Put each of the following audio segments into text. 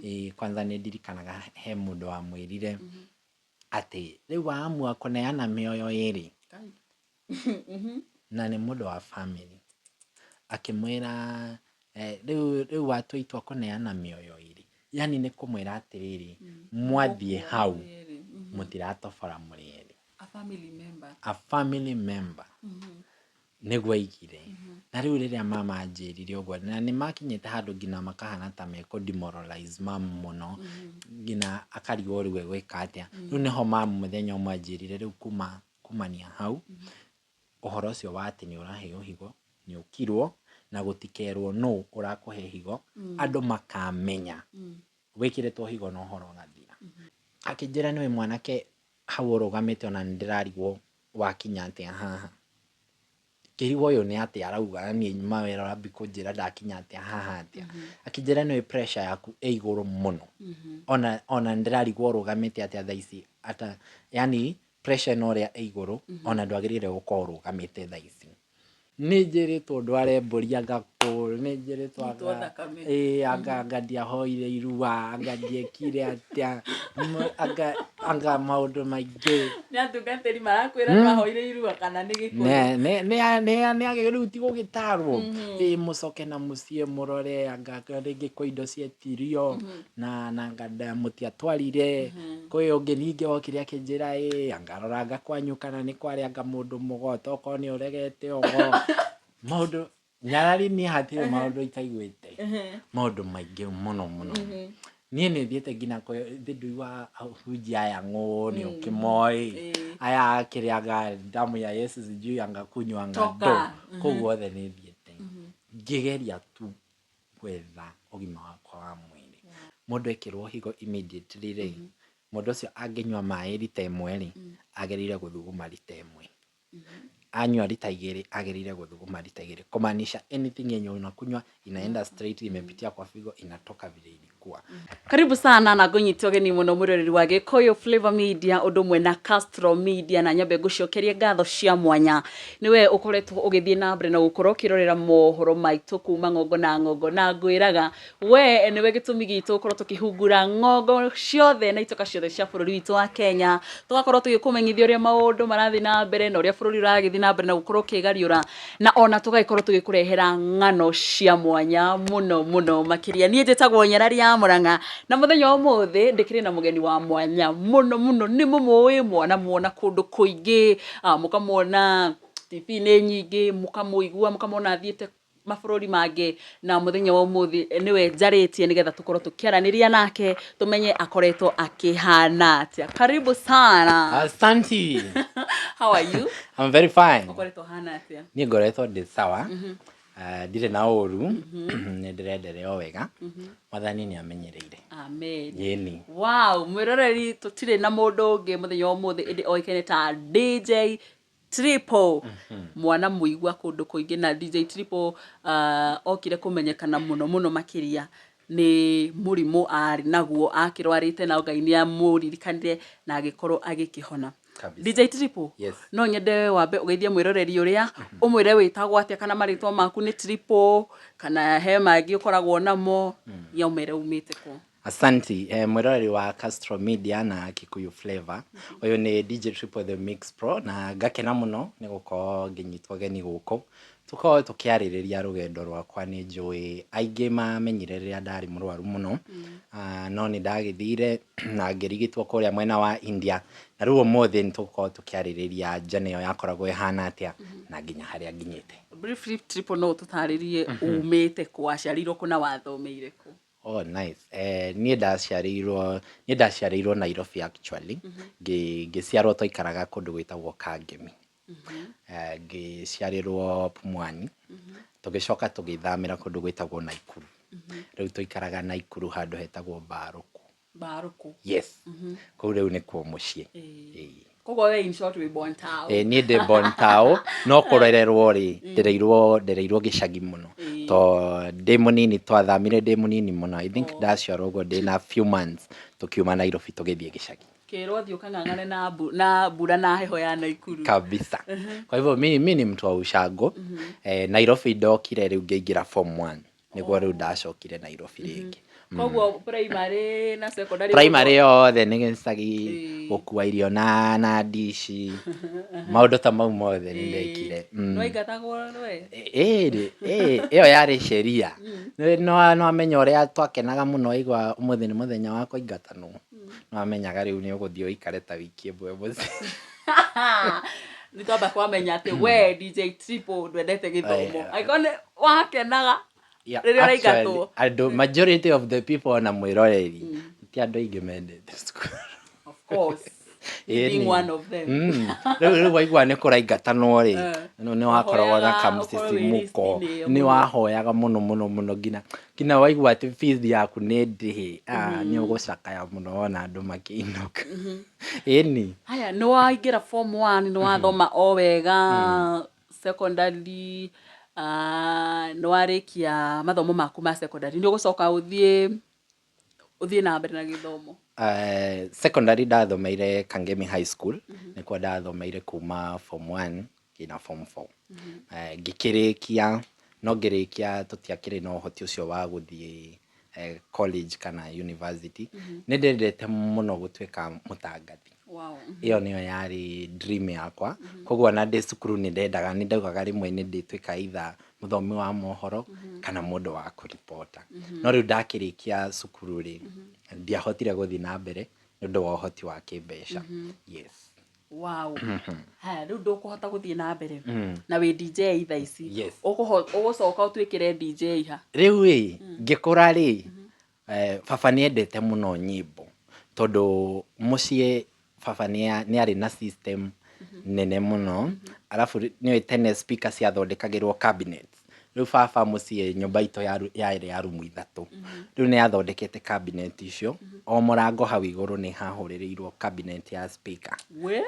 Ĩĩ, kwanza nĩ ndirikanaga he mũndũ wamwĩrire atĩ rĩu waamua kũneana mĩoyo ĩrĩ. Na nĩ mũndũ wa family. Akĩmwĩra rĩu watua itua kũneana mĩoyo ĩrĩ. Yani nĩ kũmwĩra atĩrĩrĩ, mwathiĩ hau mũtiratobora mũrĩ erĩ. A family member. A family member. Nĩguo aigire. Na rĩu rĩrĩa mama anjĩrire ũguo, na nĩ makinyĩte handũ nginya makahana ta mekũ demoralize mum mũno, nginya akarigwo rĩu egwĩka atĩa. Rĩu nĩho mum mũthenya ũmwe anjĩrire rĩu kuma kumania hau, ũhoro ũcio wa atĩ nĩ ũraheo higo, nĩ ũkirwo, na gũtikerwo nũ ũrakũhe higo, andũ makamenya wĩkĩrĩtwo higo na ũhoro ũgathira. Akĩnjĩra nĩũĩ mwanake hau ũrũgamĩte ona nĩ ndĩrarigwo wakinya atĩa haha. Ngĩrigwo ũyũ nĩ atĩa arauga na niĩ nyuma wĩra ũrambi kũnjĩra ndakinya atĩa haha atĩa. Akĩnjĩra nĩũĩ pressure yaku ĩ igũrũ mũno. Ona nĩ ndĩrarigwo ũrũgamĩte atĩa thaa ici ata yani pressure ĩno ũrĩa ĩ igũrũ ona ndwagĩrĩire gũkorwo ũrũgamĩte thaa ici. Nĩ njĩrĩtwo ndware mbũri anga kũ, nĩ njĩrĩtwo Nyitwo anga thakame. Ĩĩ, anga ndiahoire irua, anga ndiekire atĩa, anga maũndũ maingĩ. Nĩ atungatĩri marakwĩra ndwahoire irua kana nĩ Gĩkũyũ? Nĩ rĩu ti gũgĩtarwo. Ĩĩ, mũcoke na mũciĩ mũrore anga rĩngĩ kwĩ indo cietirio na anga mũtiatwarire. Kwĩ ũngĩ ningĩ wokire akĩnjĩra ĩĩ anga rora kwanyu kana nĩ kwarĩ anga mũndũ mũgo tokorwo nĩ ũregete ũgo. Maũndũ nyarari niĩ hatirĩ maũndũ itaiguĩte. Maũndũ maingĩ mũno mũno. Niĩ nĩ thiĩte nginya kwĩ ndiguaga ahunjia aya ng'ũ nĩ ũkĩmoĩ. Aya akĩrĩaga damu ya Yesu sijui anga kunywa anga ndũ. Kũu guothe nĩ thiĩte. Ngĩgeria tu gwetha ũgima wakwa wa mwĩrĩ. Mũndũ ekĩrwo higo immediately rĩ, mũndũ ũcio angĩnyua maĩ rita ĩmwe rĩ, agĩrĩire gũthuguma rita ĩmwe. Anyua rita igĩrĩ, agĩrĩire gũthuguma rita igĩrĩ. Kumaanisha anything yenye unakunywa inaenda straight, imepitia kwa figo, inatoka vile ilikuwa. Karibu sana na ngũnyite ũgeni mũno mwĩroreri wa Gĩkũyũ Flavor Media ũndũ ũmwe na Castro Media, na nyambe ngũcokerie ngatho cia mwanya nĩwe ũkoretwo ũgĩthiĩ na mbere na gũkorwo ũkĩrorera mohoro maitũ kuma ng'ongo na ng'ongo, na ngwĩraga we nĩwe gĩtũmi gitũ gũkorwo tũkĩhungura ng'ongo ciothe na itoka ciothe cia bũrũri witũ wa Kenya, tũgakorwo tũgĩkũmenyithia ũrĩa maũndũ marathiĩ na mbere na ũrĩa bũrũri ũragĩthiĩ na mbere na gũkorwo ũkĩgariũra, na ona tũgagĩkorwo tũgĩkũrehera ng'ano cia mwanya mũno mũno makĩria. Niĩ njĩtagwo Nyarari ya Mũrang'a, na mũthenya wa ũmũthĩ ndĩkĩrĩ na mũgeni wa mwanya mũno mũno. Nĩ mũmũĩ, mwanamuona kũndũ kũingĩ, mũkamuona TV-inĩ nyingĩ, mũkamũigua, mũkamwona athiĩte mabũrũri mangĩ, na mũthenya wa ũmũthĩ nĩwe njarĩtie nĩgetha tũkorwo tũkĩaranĩria nake tũmenye akoretwo akĩhana atĩa. Karibu sana. Asante. How are you? I'm very fine. Ũkoretwo hana atĩa? Niĩ ngoretwo ndĩ sawa. Ndirĩ na ũru, nĩ ndĩrenderea o wega. Mwathani nĩ amenyereire. Amen. Ĩni. Wow, mwĩroreri, tũtirĩ na mũndũ ũngĩ mũthenya wa ũmũthĩ ĩndĩ oĩkaine ta DJ Triple, mwana mũigua kũndũ kũingĩ. Na DJ Triple okire kũmenyekana mũno mũno makĩria nĩ mũrimũ arĩ naguo akĩrwarĩte, na Ngai nĩ amũririkanire na agĩkorwo agĩkĩhona. Kabisa. DJ Triple, Yes. no nyende wambe ũgeithie mwĩroreri ũrĩa, ũmwĩre wĩtagwo atĩa, kana marĩtwa maku nĩ Triple kana he mangĩ ũkoragwo namo, ya ũmere umĩte kũ. Asante, mwĩroreri wa Castro Media na Kikuyu Flavor. Ũyũ nĩ DJ Triple The Mix Pro, na ngakena mũno nĩ gũkorwo ngĩnyitwo geni gũkũ. Tũkorwo tũkĩarĩrĩria rũgendo rwakwa. Nĩ njũĩ aingĩ mamenyire rĩrĩa ndarĩ mũrwaru mũno, no nĩ ndagĩthire na ngĩrigitwo kũrĩa mwena wa India, na rĩu ũmũthĩ nĩ tũgũkorwo tũkĩarĩrĩria journey ĩyo yakoragwo ĩhana atĩa na nginya harĩa nginyĩte. Briefly, Triple, no ũtũtarĩrie umĩte kũ, waciarĩirwo kũ na wathomeire kũ? Oh, nice. Niĩ ndaciarĩirwo Nairobi actually. Ngĩciarwo twaikaraga kũndũ gwĩtagwo Kangemi. Ngĩciarĩrwo Pumwani. Tũgĩcoka tũgĩthamĩra kũndũ gwĩtagwo Naikuru. Rĩu tũikaraga Naikuru handũ hetagwo Mbarũku. Mbarũkũ. Yes. Kũu rĩu nĩkuo mũciĩ. Ĩĩ. Koguo we in short wĩ born town. Ĩĩ, niĩ ndĩ born town, no kũrererwo rĩ, ndereirwo gĩcagi mũno. To ndĩ mũnini, twathamire ndĩ mũnini mũno. I think ndaciarwo ũguo ndĩ na few months, tũkiuma Nairobi tũgĩthiĩ gĩcagi. Kĩrwo thiĩ ũkang'ang'ane na mbura na heho ya Naikuru. Kabisa. Kwa hivyo mi ni mtu wa ushago. Nairobi ndokire rĩu ngĩingĩra form 1 nĩguo rĩu ndacokire Nairobi rĩngĩ. Koguo primary na secondary? Primary yothe nĩ gĩcagi. Gũkua irio na ndici, maũndũ ta mau mothe nĩ ndekire. Nĩwaingatagwo we? Ĩĩ, ĩyo yarĩ sheria. No amenya ũrĩa twakenaga mũno waigua ũmũthĩ nĩ mũthenya wa kũingatanwo. No amenyaga rĩu nĩ ũgũthiĩ ũikare ta wiki ĩmwe mũciĩ. Nĩ twamba kwamenya atĩ we DJ Triple ndwendete gĩthomo. Angĩkorwo nĩ wakenaga rĩrĩa Actually, ũraingatwo. Andũ, majority of the people, ona mwĩroreri, ti andũ aingĩ mendete cukuru. Of course. You being one of them. Rĩu waigua nĩ kũraingatanwo rĩ, nĩ wakoragwo na Wahoyaga ũkorwo wĩ kamũcicimũko. list-inĩ ĩyo Nĩ mũno. Wahoyaga mũno mũno mũno nginya waigua atĩ fees yaku nĩ ndĩhĩ, nĩ ũgũcakaya mũno wona andũ makĩinũka, ĩni. Haya, nĩ waingĩra form 1, nĩ wathoma o wega secondary, nĩ warĩkia mathomo maku ma secondary, nĩ ũgũcoka ũthiĩ na mbere na gĩthomo? Secondary ndathomeire Kangemi High School, nĩkuo ndathomeire kuma form 1 nginya form 4. Ngĩkĩrĩkia, no ngĩrĩkia tũtiakĩrĩ na ũhoti ũcio wa gũthiĩ college kana university. Nĩ ndendete mũno gũtuĩka mũtangathi. Ĩyo nĩyo yarĩ dream yakwa. Koguo ona ndĩ cukuru nĩ ndendaga, nĩ ndaugaga rĩmwe nĩ ndĩtuĩka either mũthomi wa mohoro kana mũndũ wa kũribota. No rĩu ndakĩrĩkia cukuru rĩ, ndiahotire gũthiĩ na mbere nĩ ũndũ wa ũhoti wa kĩmbeca. Yes. Wow. Haya, rĩu ndũkũhota gũthiĩ na mbere na wĩ DJ thaa ici? Yes. Ũgũcoka ũtuĩkĩre DJ ha? Rĩu ĩ, ngĩkũra rĩ, baba nĩ endete mũno nyĩmbo, tondũ mũciĩ baba nĩ arĩ na system nene mũno. Arabu nĩ ũĩ tene speaker ciathondekagĩrwo cabinet. Rĩu baba mũciĩ, nyũmba itũ yarĩ ya rumu ithatũ, rĩu nĩ athondekete cabinet icio, o mũrango hau igũrũ nĩ hahũrĩrĩirwo cabinet ya speaker. We?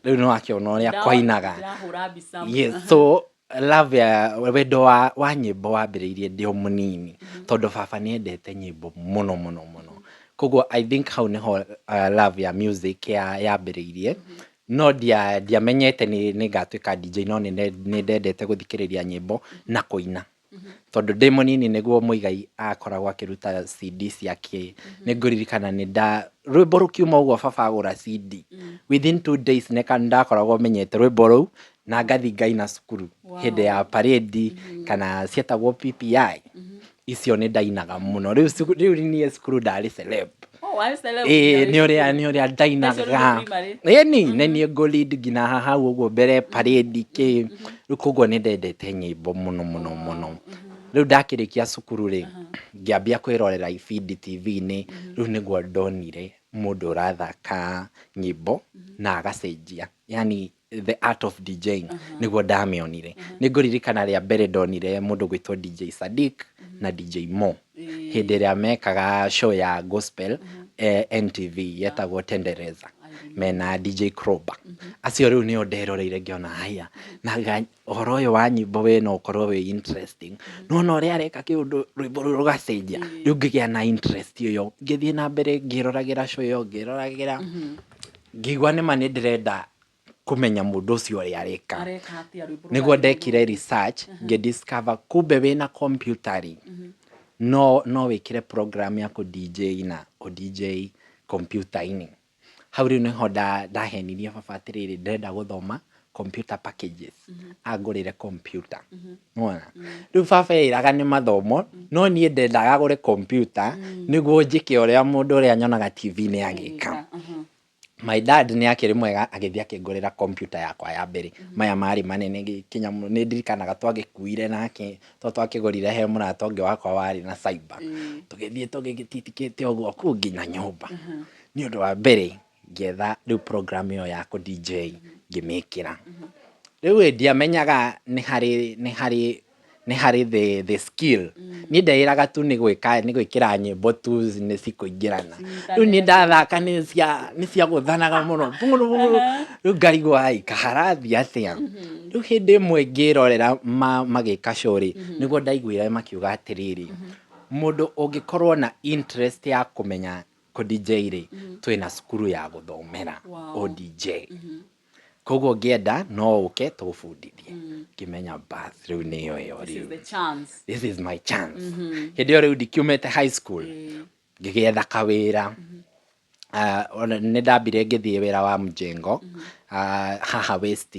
Rĩu nĩ wakĩona ũrĩa kwainaga. Ndĩrahũra mbica. Yes, so love ya wendo wa nyĩmbo wambĩrĩirie ndĩ o mũnini, tondũ baba nĩ endete nyĩmbo mũno mũno mũno. Koguo I think hau nĩho love ya music yambĩrĩirie. No ndiamenyete nĩ ngatuĩka DJ, no nĩ ndendete gũthikĩrĩria nyĩmbo na kũina, tondũ ndĩ mũnini nĩguo Mũigai akoragwo akĩruta CD ciake. Nĩ ngũririkana nĩ nda rwĩmbo rũkiuma ũguo, baba agũra CD, within 2 days nĩ ndakoragwo menyete rwĩmbo rũu na ngathi ngaina cukuru hĩndĩ ya parade kana cietagwo PPI icio, nĩ ndainaga mũno. Rĩu niĩ cukuru ndarĩ celeb. Oh, warĩ celeb Ĩĩ, nginya nĩ wĩ ũrĩa cukuru. Nĩ ũrĩa ndainaga. Thaa icio nĩ primary. Ĩni, nĩ niĩ ngũ-lead nginya hau ũguo mbere parade kĩ. Rĩu koguo nĩ ndendete nyĩmbo mũno mũno mũno. Rĩu ndakĩrĩkia cukuru rĩ, ngĩambia kwĩrorera ibindi TV-inĩ. Rĩu nĩguo ndonire mũndũ ũrathaka nyĩmbo na agacenjia, yani the art of DJing nĩguo ndamĩonire. Nĩ ngũririkana rĩa mbere ndonire mũndũ gwĩtwo DJ Sadiq na DJ Mo hĩndĩ ĩrĩa mekaga show ya gospel, NTV, yetagwo Tendereza, mena DJ Kroba. Acio rĩu nĩo nderoreire, ngĩona haya na ũhoro ũyũ wa nyĩmbo wĩ no ũkorwo wĩ interesting. Nona ũrĩa areka kĩũndũ, rwĩmbo rũu rũgacenjia, rĩu ngĩgĩa na interest ĩyo, ngĩthiĩ na mbere ngĩroragĩra show ĩyo, ngĩroragĩra, ngĩigua nĩma nĩ ndĩrenda kũmenya mũndũ ũcio ũrĩa areka. Areka atĩa rwĩmbo Nĩguo rũgathiĩ? Ndekire research, ngĩ-discover kumbe wĩna computer rĩ, no wĩkĩre program ya kũ DJ na ũ DJ computer-inĩ. Hau rĩu nĩho ndahenirie baba atĩrĩrĩ, ndĩrenda gũthoma computer packages, angũrĩre computer. Nĩwona rĩu baba eĩraga nĩ mathomo, no niĩ ndendaga agũre computer nĩguo njĩke ũrĩa mũndũ ũrĩa nyonaga TV-inĩ agĩka. My dad nĩ akĩrĩ mwega, agĩthiĩ akĩngũrĩra computer yakwa ya mbere. Maya marĩ manene kĩnyamũ, nĩ ndirikanaga twagĩkuire nake, to twakĩgũrire he mũrata ũngĩ wakwa warĩ na cyber, tũgĩthiĩ tũgĩgĩtitikĩte ũguo kũu nginya nyũmba. Nĩ ũndũ wa mbere ngĩetha rĩu program ĩyo ya kũ DJ, ngĩmĩkĩra. Rĩu ĩ, ndiamenyaga nĩ harĩ the skill. Niĩ ndeĩraga tu nĩ gwĩka, nĩ gwĩkĩra nyĩmbo tu nĩ cikũingĩrana. Rĩu niĩ ndathaka nĩ ciagũthanaga mũno bũng'ũrũ bũng'ũrũ. Rĩu ngarigwo, ai, kaharathiĩ atĩa? Rĩu hĩndĩ ĩmwe ngĩrorera magĩka show rĩ, nĩguo ndaiguire makiuga atĩrĩrĩ, mũndũ ũngĩkorwo na interest ya kũmenya kũ DJ rĩ, twĩna cukuru ya gũthomera o DJ. Koguo ũngĩenda no ũke tũgũbundithie. Ngĩmenya bas rĩu nĩyo ĩyo. This is rĩu the chance. This is my chance. Hĩndĩ ĩyo rĩu ndikiumĩte high school, ngĩgĩetha kawĩra. Ona nĩ ndambire ngĩthiĩ wĩra wa mjengo haha West,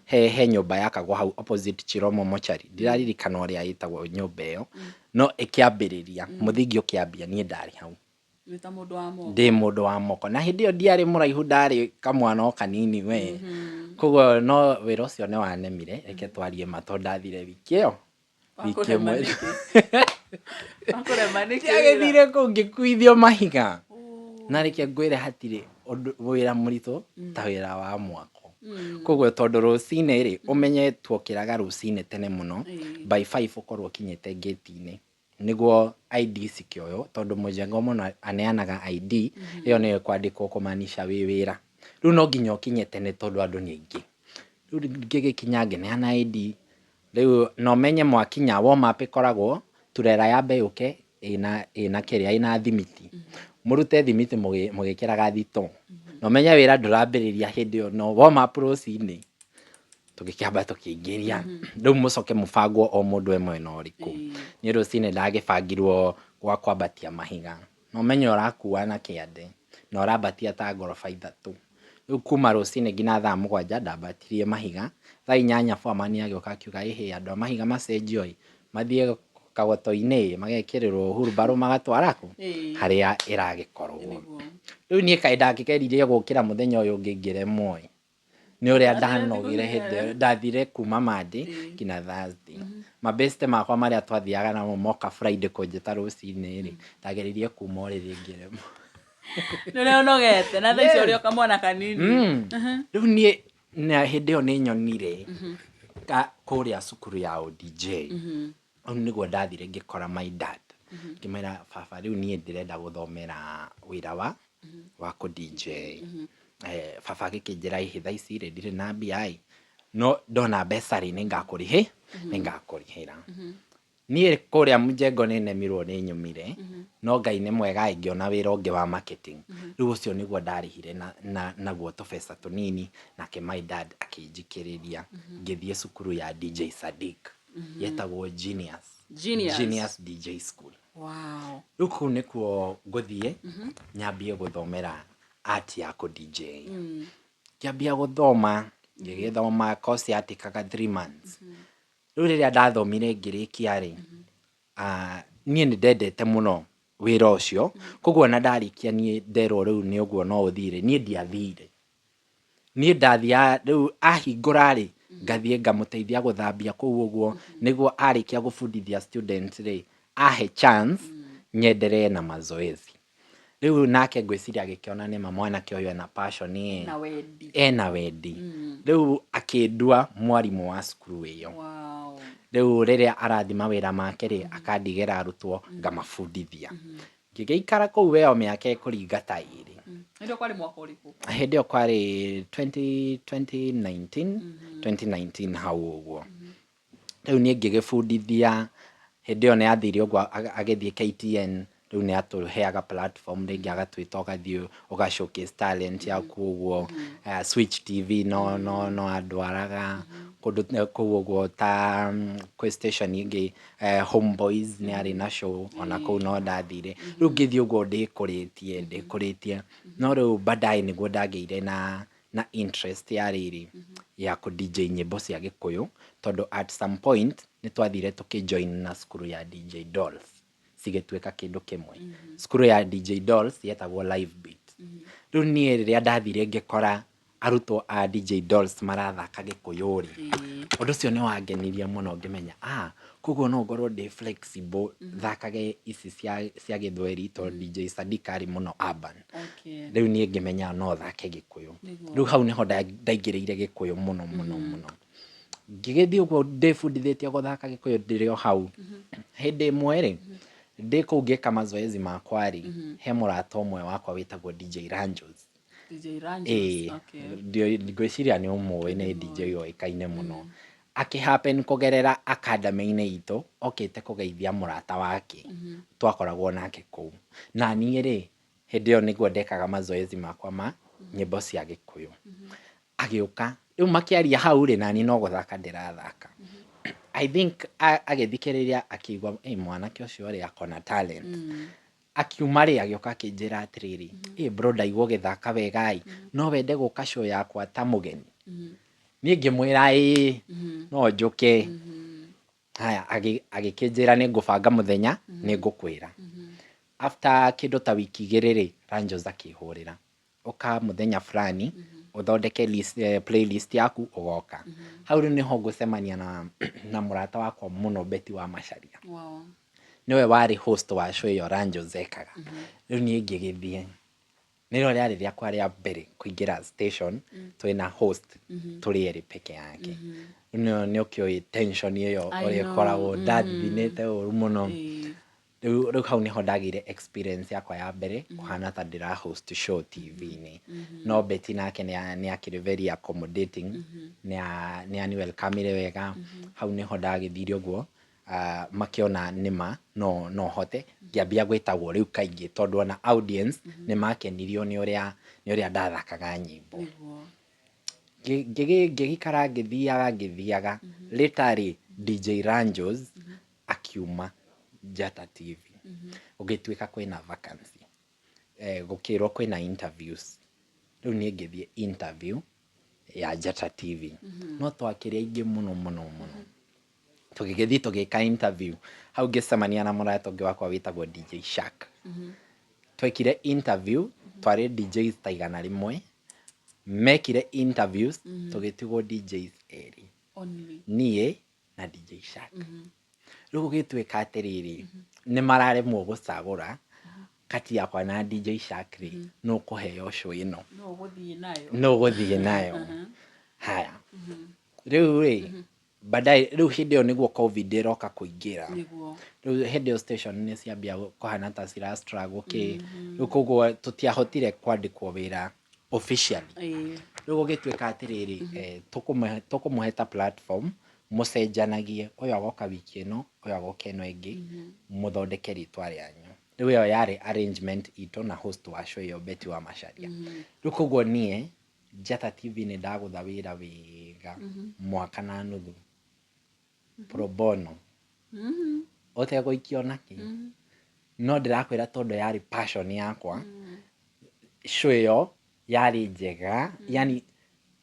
he nyũmba yakagwo hau opposite Chiromo Mochari, ndiraririkana ũrĩa ĩtagwo nyũmba ĩyo, no ĩkĩambĩrĩria mũthingi ũkĩambia niĩ ndarĩ hau. Wĩ ta mũndũ wa moko. Ndĩ mũndũ wa moko, na hĩndĩ ĩyo ndiarĩ mũraihu, ndarĩ kamwana o kanini we. Koguo no wĩra ũcio nĩ wanemire, reke twarie ma, tondũ ndathire wiki ĩyo, wiki Wakũrema ĩmwe. nĩkĩ? Wakũrema nĩkĩ wĩra? Ndiagĩthire kũu ngĩkuithio mahiga. Na reke ngwĩre, hatirĩ ũndũ wĩra mũritũ ta wĩra wa mwako. Koguo tondũ rũcinĩ rĩ, ũmenye tuokĩraga rũcinĩ tene mũno, by 5 ũkorwo ũkinyĩte ngĩti-inĩ nĩguo ID cikĩoywo, tondũ mũjengo mũno aneanaga ID ĩyo nĩyo ĩkwandĩkwo kũmaanisha wĩ wĩra. Rĩu no nginya ũkinye tene tondũ andũ nĩ aingĩ. Rĩu ngĩgĩkinya ngĩneana ID. Rĩu na ũmenye mwakinya warm up ĩkoragwo turera yambe yũke ĩna kĩrĩa, ĩna thimiti, mũrute thimiti mũgĩkĩraga thitoo, na ũmenye wĩra ndũrambĩrĩria hĩndĩ ĩyo, no warm up rũcinĩ tũgĩkĩamba tũkĩingĩria. Rĩu mũcoke mũbangwo o mũndũ e mwena ũrĩkũ. Niĩ rũcinĩ ndagĩbangirwo gwa kwambatia mahiga, na ũmenye ũrakua na kĩande na ũrambatia ta ngoroba 3. Rĩu kuma rũcinĩ nginya thaa 7 ndambatirie mahiga. Thaa 8 foreman agĩũka akiuga, ĩhĩ, andũ a mahiga macenjio ĩ, mathiĩ kagoto-inĩ ĩ, magekĩrĩrwo hurumbarũ magatwara kũ harĩa ĩragĩkorwo. Rĩu niĩ kaĩ ndakĩgeririe gũkĩra mũthenya ũyũ ũngĩ ngĩremwo ĩ, nĩ ũrĩa ndanogire hĩndĩ ĩyo. Ndathire kuma Monday nginya Thursday. Mabeste makwa marĩa twathiaga namo moka Friday kũnjĩta rũcinĩ rĩ, ndageririe kuma ũrĩrĩ ngĩremwo. Nĩ ũrĩa ũnogete na thaa icio ũrĩ o kamwana kanini. Rĩu niĩ na hĩndĩ ĩyo nĩ nyonire kũrĩa cukuru ya ODJ. Hau nĩguo ndathire ngĩkora my dad, ngĩmwĩra, "Baba, rĩu niĩ ndĩrenda gũthomera wĩra wa kũ DJ." Baba agĩkĩnjĩra, "Ĩhĩ, thaa ici rĩ ndirĩ na mbia ĩ, no ndona mbeca rĩ nĩngakũrĩhĩra." Niĩ kũrĩa mjengo nĩ nemirwo nĩ nyumire, no Ngai nĩ mwega ĩ, ngĩona wĩra ũngĩ wa marketing. Rĩu ũcio nĩguo ndarĩhire na naguo tũbeca tũnini, nake my dad akĩnjikĩrĩria ngĩthiĩ cukuru ya DJ Sadiq yetagwo Genius. Genius. Genius DJ School. Rĩu kũu nĩkuo ngũthiĩ nyambie gũthomera art ya kũ DJ. Ngĩambia gũthoma, ngĩgĩthoma course yatĩkaga 3 months. Rĩu rĩrĩa ndathomire ngĩrĩkia rĩ, niĩ nĩ ndendete mũno wĩra ũcio, koguo ona ndarĩkia niĩ nderwo rĩu nĩ ũguo no ũthiĩ rĩ, niĩ ndiathire. Niĩ ndathiaga rĩu ahingũra rĩ, ngathiĩ ngamũteithia gũthambia kũu ũguo, nĩguo arĩkia gũbundithia students rĩ, ahe chance nyenderee na mazoezi. Rĩu nake ngwĩciria agĩkĩona nĩma mwanake ũyũ ena passion ĩ, na wendi. Ena wendi. Rĩu akĩndua mwarimũ wa cukuru ĩyo. Rĩu rĩrĩa arathiĩ mawĩra make rĩ, akandigĩra arutwo ngamabundithia. Ngĩgĩikara kũu ĩyo mĩaka ĩkũringa ta 2. Hĩndĩ ĩyo kwarĩ mwaka ũrĩkũ? Hĩndĩ ĩyo kwarĩ 20 2019, 2019 hau ũguo. Rĩu niĩ ngĩgĩbundithia. Hĩndĩ ĩyo nĩ athire ũguo agĩthiĩ KTN. Rĩu nĩ atũheaga platform rĩngĩ, agatwĩta ũgathiĩ ũga showcase talent yaku ũguo. Switch TV no andwaraga kũndũ kũu ũguo, ta kwĩ station ĩngĩ, Homeboys, nĩ arĩ na show ona kũu no ndathire. Rĩu ngĩthiĩ ũguo ndĩkũrĩtie ndĩkũrĩtie, no rĩu baadaye nĩguo ndagĩire na interest ya rĩrĩ ya kũ DJ nyĩmbo cia Gĩkũyũ, tondũ at some point nĩ twathire tũkĩ join na cukuru ya DJ Dolls, cigĩtuĩka kĩndũ kĩmwe. Cukuru ya DJ Dolls yetagwo Live Beat. Rĩu niĩ rĩrĩa ndathire ngĩkora arutwo a DJ Dolls marathaka Gĩkũyũ rĩ, ũndũ ũcio nĩ wangenirie mũno. Ngĩmenya, ah, koguo no ngorwo ndĩ flexible thakage ici cia gĩthweri, tondũ DJ Sadiq arĩ mũno urban. Rĩu niĩ ngĩmenya no thake Gĩkũyũ. Rĩu hau nĩho ndaingĩrĩire Gĩkũyũ mũno mũno mũno. Ngĩgĩthiĩ ũguo ndĩbundithĩtie gũthaka Gĩkũyũ ndĩrĩ o hau. Hĩndĩ ĩmwe rĩ, ndĩ kũu ngĩka mazoezi makwa rĩ, he mũrata ũmwe wakwa wĩtagwo DJ Ranjos. DJ Ranjos. Ĩĩ. Ngwĩciria nĩ ũmũĩ, nĩ DJ ũĩkaine mũno. Akĩ happen kũgerera academy-inĩ itũ, okĩte kũgeithia mũrata wake twakoragwo nake kũu. Na niĩ rĩ, hĩndĩ ĩyo nĩguo ndekaga mazoezi makwa ma nyĩmbo cia Gĩkũyũ. Agĩũka Rĩu makĩaria hau rĩ, nani no gũthaka ndĩrathaka. I think agĩthikĩrĩria akĩigua, "Ĩ, mwanake ũcio rĩ, akona talent." Akiuma rĩ, agĩũka akĩnjĩra atĩrĩrĩ, "Ĩ bro, ndaigua ũgĩthaka wega ĩ, no wende gũka show yakwa ta mũgeni?" Niĩ ngĩmwĩra ĩĩ, no njũke. Haya, agĩkĩnjĩra nĩ ngũbanga mũthenya, nĩ ngũkwĩra. After kĩndũ ta wiki 2 rĩ, Ranjos akĩhũrĩra. Ũka mũthenya fulani, ũthondeke list, playlist yaku ũgoka. Hau rĩu nĩho ngũcemania na mũrata wakwa mũno, Betty wa Macharia. Nĩwe warĩ host wa show ĩyo Ranjos ekaga. Rĩu niĩ ngĩgĩthiĩ. Nĩrĩo rĩarĩ rĩakwa rĩa mbere kũingĩra station twĩna host tũrĩ erĩ peke yake. Rĩu nĩ ũkĩũĩ tension ĩyo I ũrĩa know. ĩkoragwo, ndathinĩte ũru mũno. Rĩu hau nĩho ndagĩire experience yakwa ya mbere kũhana ta ndĩra host show TV-inĩ. No Betty nake nĩ akĩrĩ very accommodating, nĩ ani welcome wega. Hau nĩho ndagĩthire ũguo, makĩona nĩma no hote, ngĩambia gwĩtagwo rĩu kaingĩ tondũ ona audience nĩ makenirio nĩ ũrĩa ndathakaga nyĩmbo. Ngĩgĩikara ngĩthiaga ngĩthiaga, later rĩ, DJ Ranjos akiuma Njata TV. Gũgĩtuĩka kwĩna vacancy. Gũkĩrwo kwĩna interviews. Rĩu niĩ ngĩthiĩ interview ya Njata TV. No twakĩrĩ aingĩ mũno mũno mũno. Tũgĩgĩthiĩ tũgĩka interview. Hau ngĩcemania na mũrata ũngĩ wakwa wĩtagwo DJ Shark. Twekire interview, twarĩ DJs ta 100. Mekire interviews, tũgĩtigwo DJs erĩ. Only. Niĩ na DJ Shark. Rĩu gũgĩtuĩka atĩrĩrĩ, nĩ mararemwo gũcagũra kati yakwa na DJ Shark rĩ, nũ ũkũheo show ĩno. No ũgũthiĩ nayo. Nũ ũgũthiĩ nayo. Haya. Rĩu rĩ, baadaye, rĩu hĩndĩ ĩyo nĩguo COVID ĩroka kũingĩra. Rĩu hĩndĩ ĩyo station nĩ ciambia kũhana ta cira struggle kĩ. Rĩu koguo tũtiahotire kwandĩkwo wĩra officially. Rĩu gũgĩtuĩka atĩrĩrĩ, tũkũmũhe ta platform, mũcenjanagie, ũyũ agoka wiki ĩno, ũyũ agoka ĩno ĩngĩ, mũthondeke rĩtwa rĩanyu. Rĩu ĩyo yarĩ arrangement itũ na host wa show ĩyo, Betty wa Macharia. Rĩu koguo niĩ Njata TV nĩ ndagũtha wĩra wega mwaka na nuthu pro bono, ũtegũikio nakĩ. No ndĩrakwĩra tondũ yarĩ passion yakwa, show ĩyo yarĩ njega, yani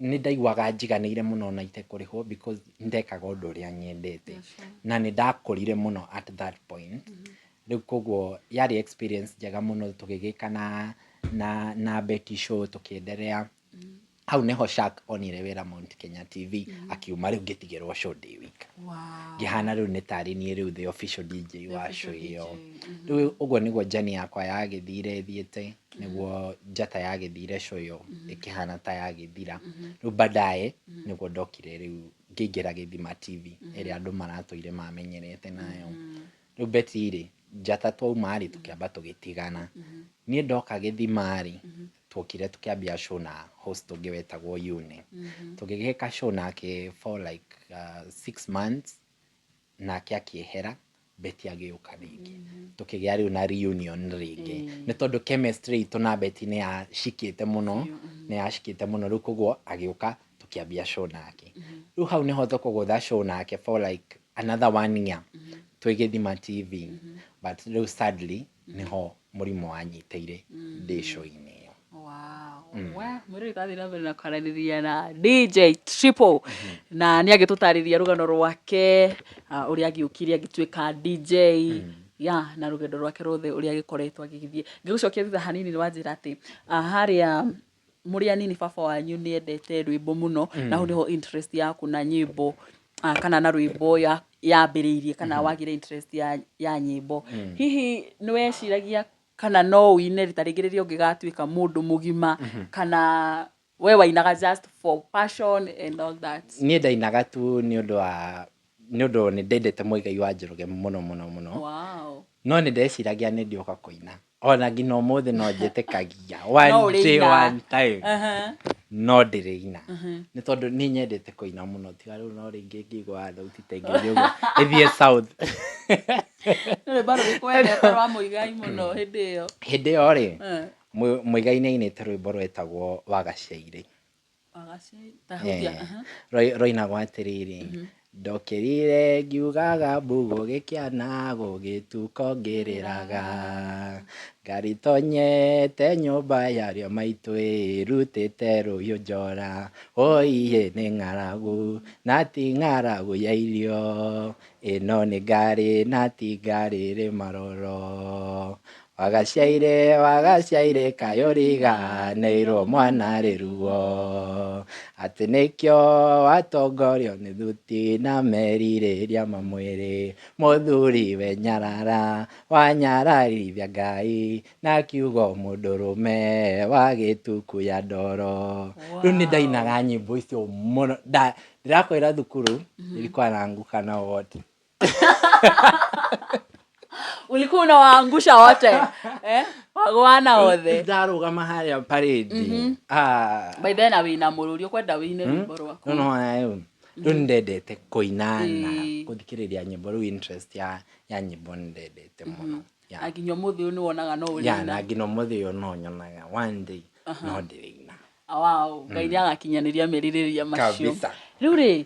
nĩ ndaiguaga njiganĩire mũno na itekũrĩhwo because ndekaga ũndũ ũrĩa nyendete. Na nĩ ndakũrire mũno at that point. Rĩu koguo yarĩ experience njega mũno, tũgĩgĩka na Betty show tũkĩenderea. Hau nĩho Shark onire wĩra Mount Kenya TV, akiuma, rĩu ngĩtigĩrwo show ndĩ wika. Ngĩhana rĩu nĩ tarĩ niĩ rĩu the official DJ wa show ĩyo. Rĩu ũguo nĩguo journey yakwa yagĩthire ĩthiĩte, nĩguo Njata yagĩthire, show ĩyo ĩkĩhana ta yagĩthira. Rĩu baadaye nĩguo ndokire rĩu ngĩingĩra Gĩthima TV ĩrĩa andũ maratũire mamenyerete nayo. Rĩu Betty rĩ, Njata twauma rĩ, tũkĩamba tũgĩtigana. Niĩ ndoka Gĩthima rĩ, twokire tũkĩambia show na host ũngĩ wetagwo Yune. Tũgĩgĩka show nake for like 6 months, nake akĩehera, Betty agĩũka rĩngĩ. Tũkĩgĩa rĩu na reunion rĩngĩ. Nĩ tondũ chemistry itũ na Betty nĩ yacikĩte mũno, nĩ yacikĩte mũno, rĩu koguo agĩũka tũkĩambia show nake. Rĩu hau nĩho tũkũgũtha show nake for like another one year twĩ Gĩthima TV. But rĩu sadly nĩho mũrimũ wanyitĩire ndĩ show-inĩ ĩyo. Wow. We, mwĩrĩ twathiĩ na mbere na kwaranĩria na DJ Triple na nĩ agĩtũtarĩria rũgano rwake, ũrĩa agĩũkire agĩtuĩka DJ ya na rũgendo rwake rwothe ũrĩa agĩkoretwo agĩgĩthiĩ. Ngĩgũcokia thutha hanini, nĩ wanjĩra atĩ harĩa mũrĩ anini baba wanyu nĩ endete rwĩmbo mũno, na hau nĩho interest yaku na nyĩmbo kana na rwĩmbo yambĩrĩirie, kana wagĩire interest ya nyĩmbo. Hihi nĩ weciragia kana no ũine rita rĩngĩ rĩrĩa ũngĩgatuĩka mũndũ mũgima, kana we wainaga just for passion and all that? Niĩ ndainaga tu nĩ ũndũ nĩ ndendete Mũigai wa Njoroge mũno mũno mũno. No nĩ ndeciragia nĩ ndĩũka kũina, ona nginya ũmũthĩ no njĩtĩkagia one No day, ũrĩina. one time no ndĩrĩina, nĩ tondũ nĩ nyendete kũina mũno, tiga rĩu no rĩngĩ ngĩigua thauti ta ĩngĩthiĩ ũguo ĩthiĩ south. Nĩ rwĩmbo rũrĩkũ wendete rwa Mũigai mũno hĩndĩ ĩyo? Hĩndĩ ĩyo rĩ, Mũigai nĩ ainĩte rwĩmbo rwetagwo Wagaciairĩ. Wagaciaire. Rwainagwo atĩrĩrĩ, ndokĩrire ngiugaga mbu gũgĩkĩana gũgĩtuka ngĩrĩraga, ngaritonyete nyũmba yarĩo maitũ ĩrutĩte rũhiũ njora, ũiĩ nĩ ng'aragu na ti ng'aragu ya irio, ĩno nĩ ngarĩ na ti ngarĩ ĩrĩ maroro. Wagaciaire wagaciaire kaĩ ũriganĩirwo mwana arĩ ruo, atĩ nĩkĩo watongorio nĩ thuti na merirĩria ma mwĩrĩ, mũthuri we nyarara wanyararithia Ngai na kiugo mũndũrũme wa gĩtuku ya ndoro. Rĩu nĩ ndainaga nyĩmbo icio mũno, ndĩrakwĩra thukuru nilikuwa naanguka nao wote. Ulikuwa unawaangusha wote, eh? Wagwana othe. Ndarũgama harĩa parade. Ah. By then wĩna mũrũri ũkwenda wĩine rwĩmbo rwaku. No, no, rĩu nĩ ndendete kũina na gũthikĩrĩria nyĩmbo, rĩu interest ya nyĩmbo nĩ ndendete mũno. Na nginya ũmũthĩ ũyũ nĩ wonaga no ũrĩina. Na nginya ũmũthĩ ũyũ no nyonaga one day no ndĩrĩina. Wow, Ngai nĩ agakinyanĩria merirĩria macio. Kabisa. Rĩu rĩ,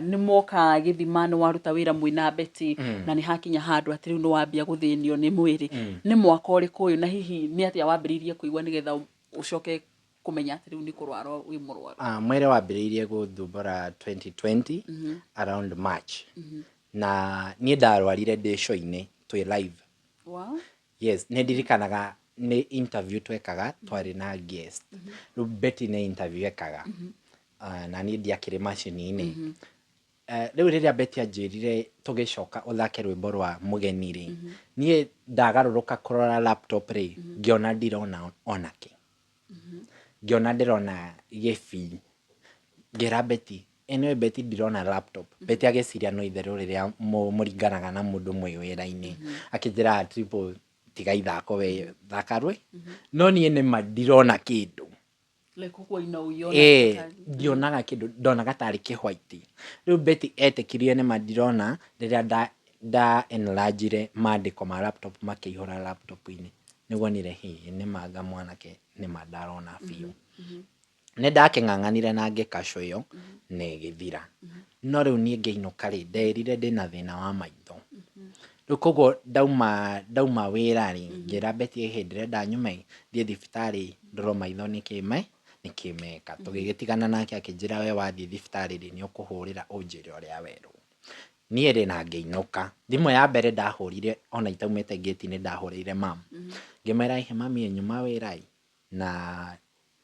nĩ mwoka gĩthima, nĩ waruta wĩra mwĩna Betty, na nĩ hakinya handũ atĩ rĩu nĩ wambia gũthĩnio nĩ mwĩrĩ. Nĩ mwaka ũrĩkũ ũyũ, na hihi nĩ atĩa wambĩrĩirie kũigua nĩgetha ũcoke kũmenya atĩ rĩu nĩ kũrwara wĩ mũrwaru? Mwĩrĩ wambĩrĩirie gũthumbũra 2020 around March. Na niĩ ndarwarire ndĩ show-inĩ twĩ live. Yes, nĩ ndirikanaga nĩ interview twekaga, twarĩ na guest. Rĩu Betty nĩ interview ekaga. Na niĩ ndiakĩrĩ macini-inĩ. Rĩu rĩrĩa Betty anjĩrire tũgĩcoka ũthake rwĩmbo rwa mũgeni rĩ, niĩ ndagarũrũka kũrora laptop rĩ, ngĩona ndirona onakĩ. Ngĩona ndĩrona gĩbii. Ngĩra Betty, ĩ nĩũĩ Betty ndirona laptop. Betty agĩciria no itherũ rĩrĩa mũringanaga na mũndũ mwĩ wĩra-inĩ. Akĩnjĩra, Triple, tiga ithako we, thaka rwĩ. No niĩ nĩma ndirona kĩndũ. Like ũguo inauiona totally. Ndionaga kĩndũ, ndonaga tarĩ kĩ white. Rĩu Betty etĩkirie nĩma ndirona rĩrĩa nda enlarge mandĩko ma laptop makĩihũra laptop-inĩ. Nĩguo onire hĩ nĩma anga mwanake nĩma ndarona biũ. Nĩ ndakĩng'ang'anire na ngĩka show ĩyo na ĩgĩthira. No rĩu niĩ ngĩinũka rĩ, nderire ndĩna thĩna wa maitho. Rĩu koguo ndauma wĩra rĩ, ngĩra Betty ĩhĩ ndĩrenda nyume thiĩ thibitarĩ ndorwo maitho nĩkĩ meka. Tũgĩgĩtigana nake akĩnjĩra we wathiĩ thibitarĩ rĩ, nĩ ũkũhũrĩra ũnjĩre ũrĩa werwo. Niĩ rĩ na ngĩinũka. Thimũ ya mbere ndahũrire ona itaumĩte ngĩti-inĩ ndahũrĩire mum. Ngĩmwĩra ĩhĩ mami ĩ nyuma wĩra ĩ, na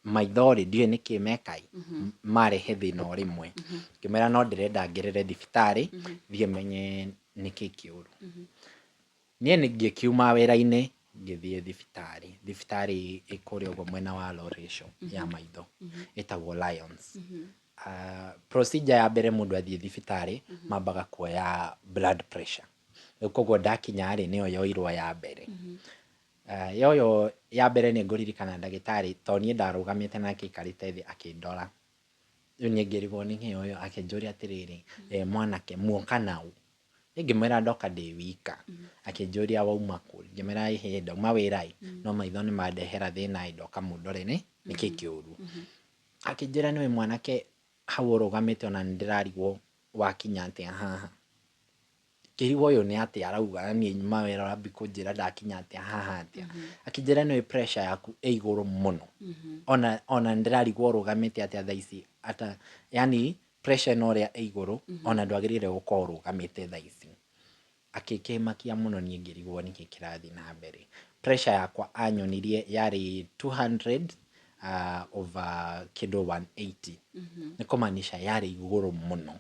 maitho rĩ ndiũĩ nĩkĩ meka ĩ, marehe thĩna o rĩmwe. Ngĩmwĩra no ndĩrenda ngerere thibitarĩ thiĩ menye nĩkĩ kĩũru. Niĩ ngĩkiuma wĩra-inĩ ngĩthiĩ thibitarĩ. Thibitarĩ ĩ kũrĩa ũguo mwena wa Loresho ya maitho, ĩtagwo Lions. Procedure ya mbere mũndũ athiĩ thibitarĩ mambaga kuoya blood pressure. Rĩu koguo ndakinya rĩ, nĩyo yoirwo ya mbere. Yoywo ya mbere nĩ ngũririkana ndagĩtarĩ tondũ niĩ ndarũgamĩte nake aikarĩte thĩ akĩndora. Rĩu niĩ ngĩrigwo nĩkĩ ũyũ, akĩnjũria atĩrĩrĩ, mwanake muoka naũ? Niĩ ngĩmwĩra ndoka ndĩ wika. Akĩnjũria wauma kũ? Ngĩmwĩra ĩhĩ ndauma wĩra ĩ, no maitho nĩ mandehera thĩna ĩ, ndoka mũndore nĩkĩ kĩũru. Akĩnjĩra nĩũĩ mwanake hau ũrũgamĩte ona nĩ ndĩrarigwo wakinya atĩa haha. Ngĩrigwo ũyũ nĩ atĩa arauga na niĩ nyuma wĩra ũrambia kũnjĩra ndakinya atĩa haha atĩa. Akĩnjĩra nĩũĩ pressure yaku ĩ igũrũ mũno. Ona nĩ ndĩrarigwo ũrũgamĩte atĩa thaa ici ata, yaani pressure ĩno ũrĩa ĩ igũrũ ona ndwagĩrĩire gũkorwo ũrũgamĩte thaa ici. Akĩkĩmakia mũno niĩ ngĩrigwo nĩkĩ kĩrathiĩ na mbere. Pressure yakwa anyonirie yarĩ 200 over kĩndũ 180. Nĩ kũmaanisha yarĩ igũrũ mũno.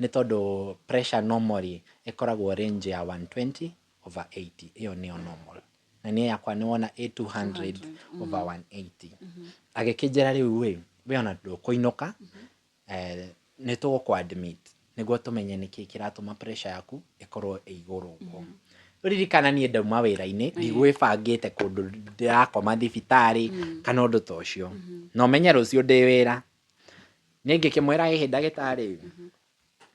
Nĩ tondũ pressure normally ĩkoragwo range ya 120 over 80, ĩyo nĩyo normal. Na niĩ yakwa nĩ wona ĩ 200 over 180. Agĩkĩnjĩra rĩu ĩ, we ona ndũkũinũka, nĩ tũgũkũ admit nĩguo tũmenye nĩkĩ kĩratũma pressure yaku ĩkorwo ĩ igũrũ ũguo. Ririkana niĩ ndauma wĩra-inĩ ndigwĩbangĩte kũndũ ndĩrakoma thibitarĩ kana ũndũ ta ũcio. Na ũmenye rũciũ ndĩ wĩra. Niĩ ngĩkĩmwĩra ĩhĩ ndagĩtarĩ,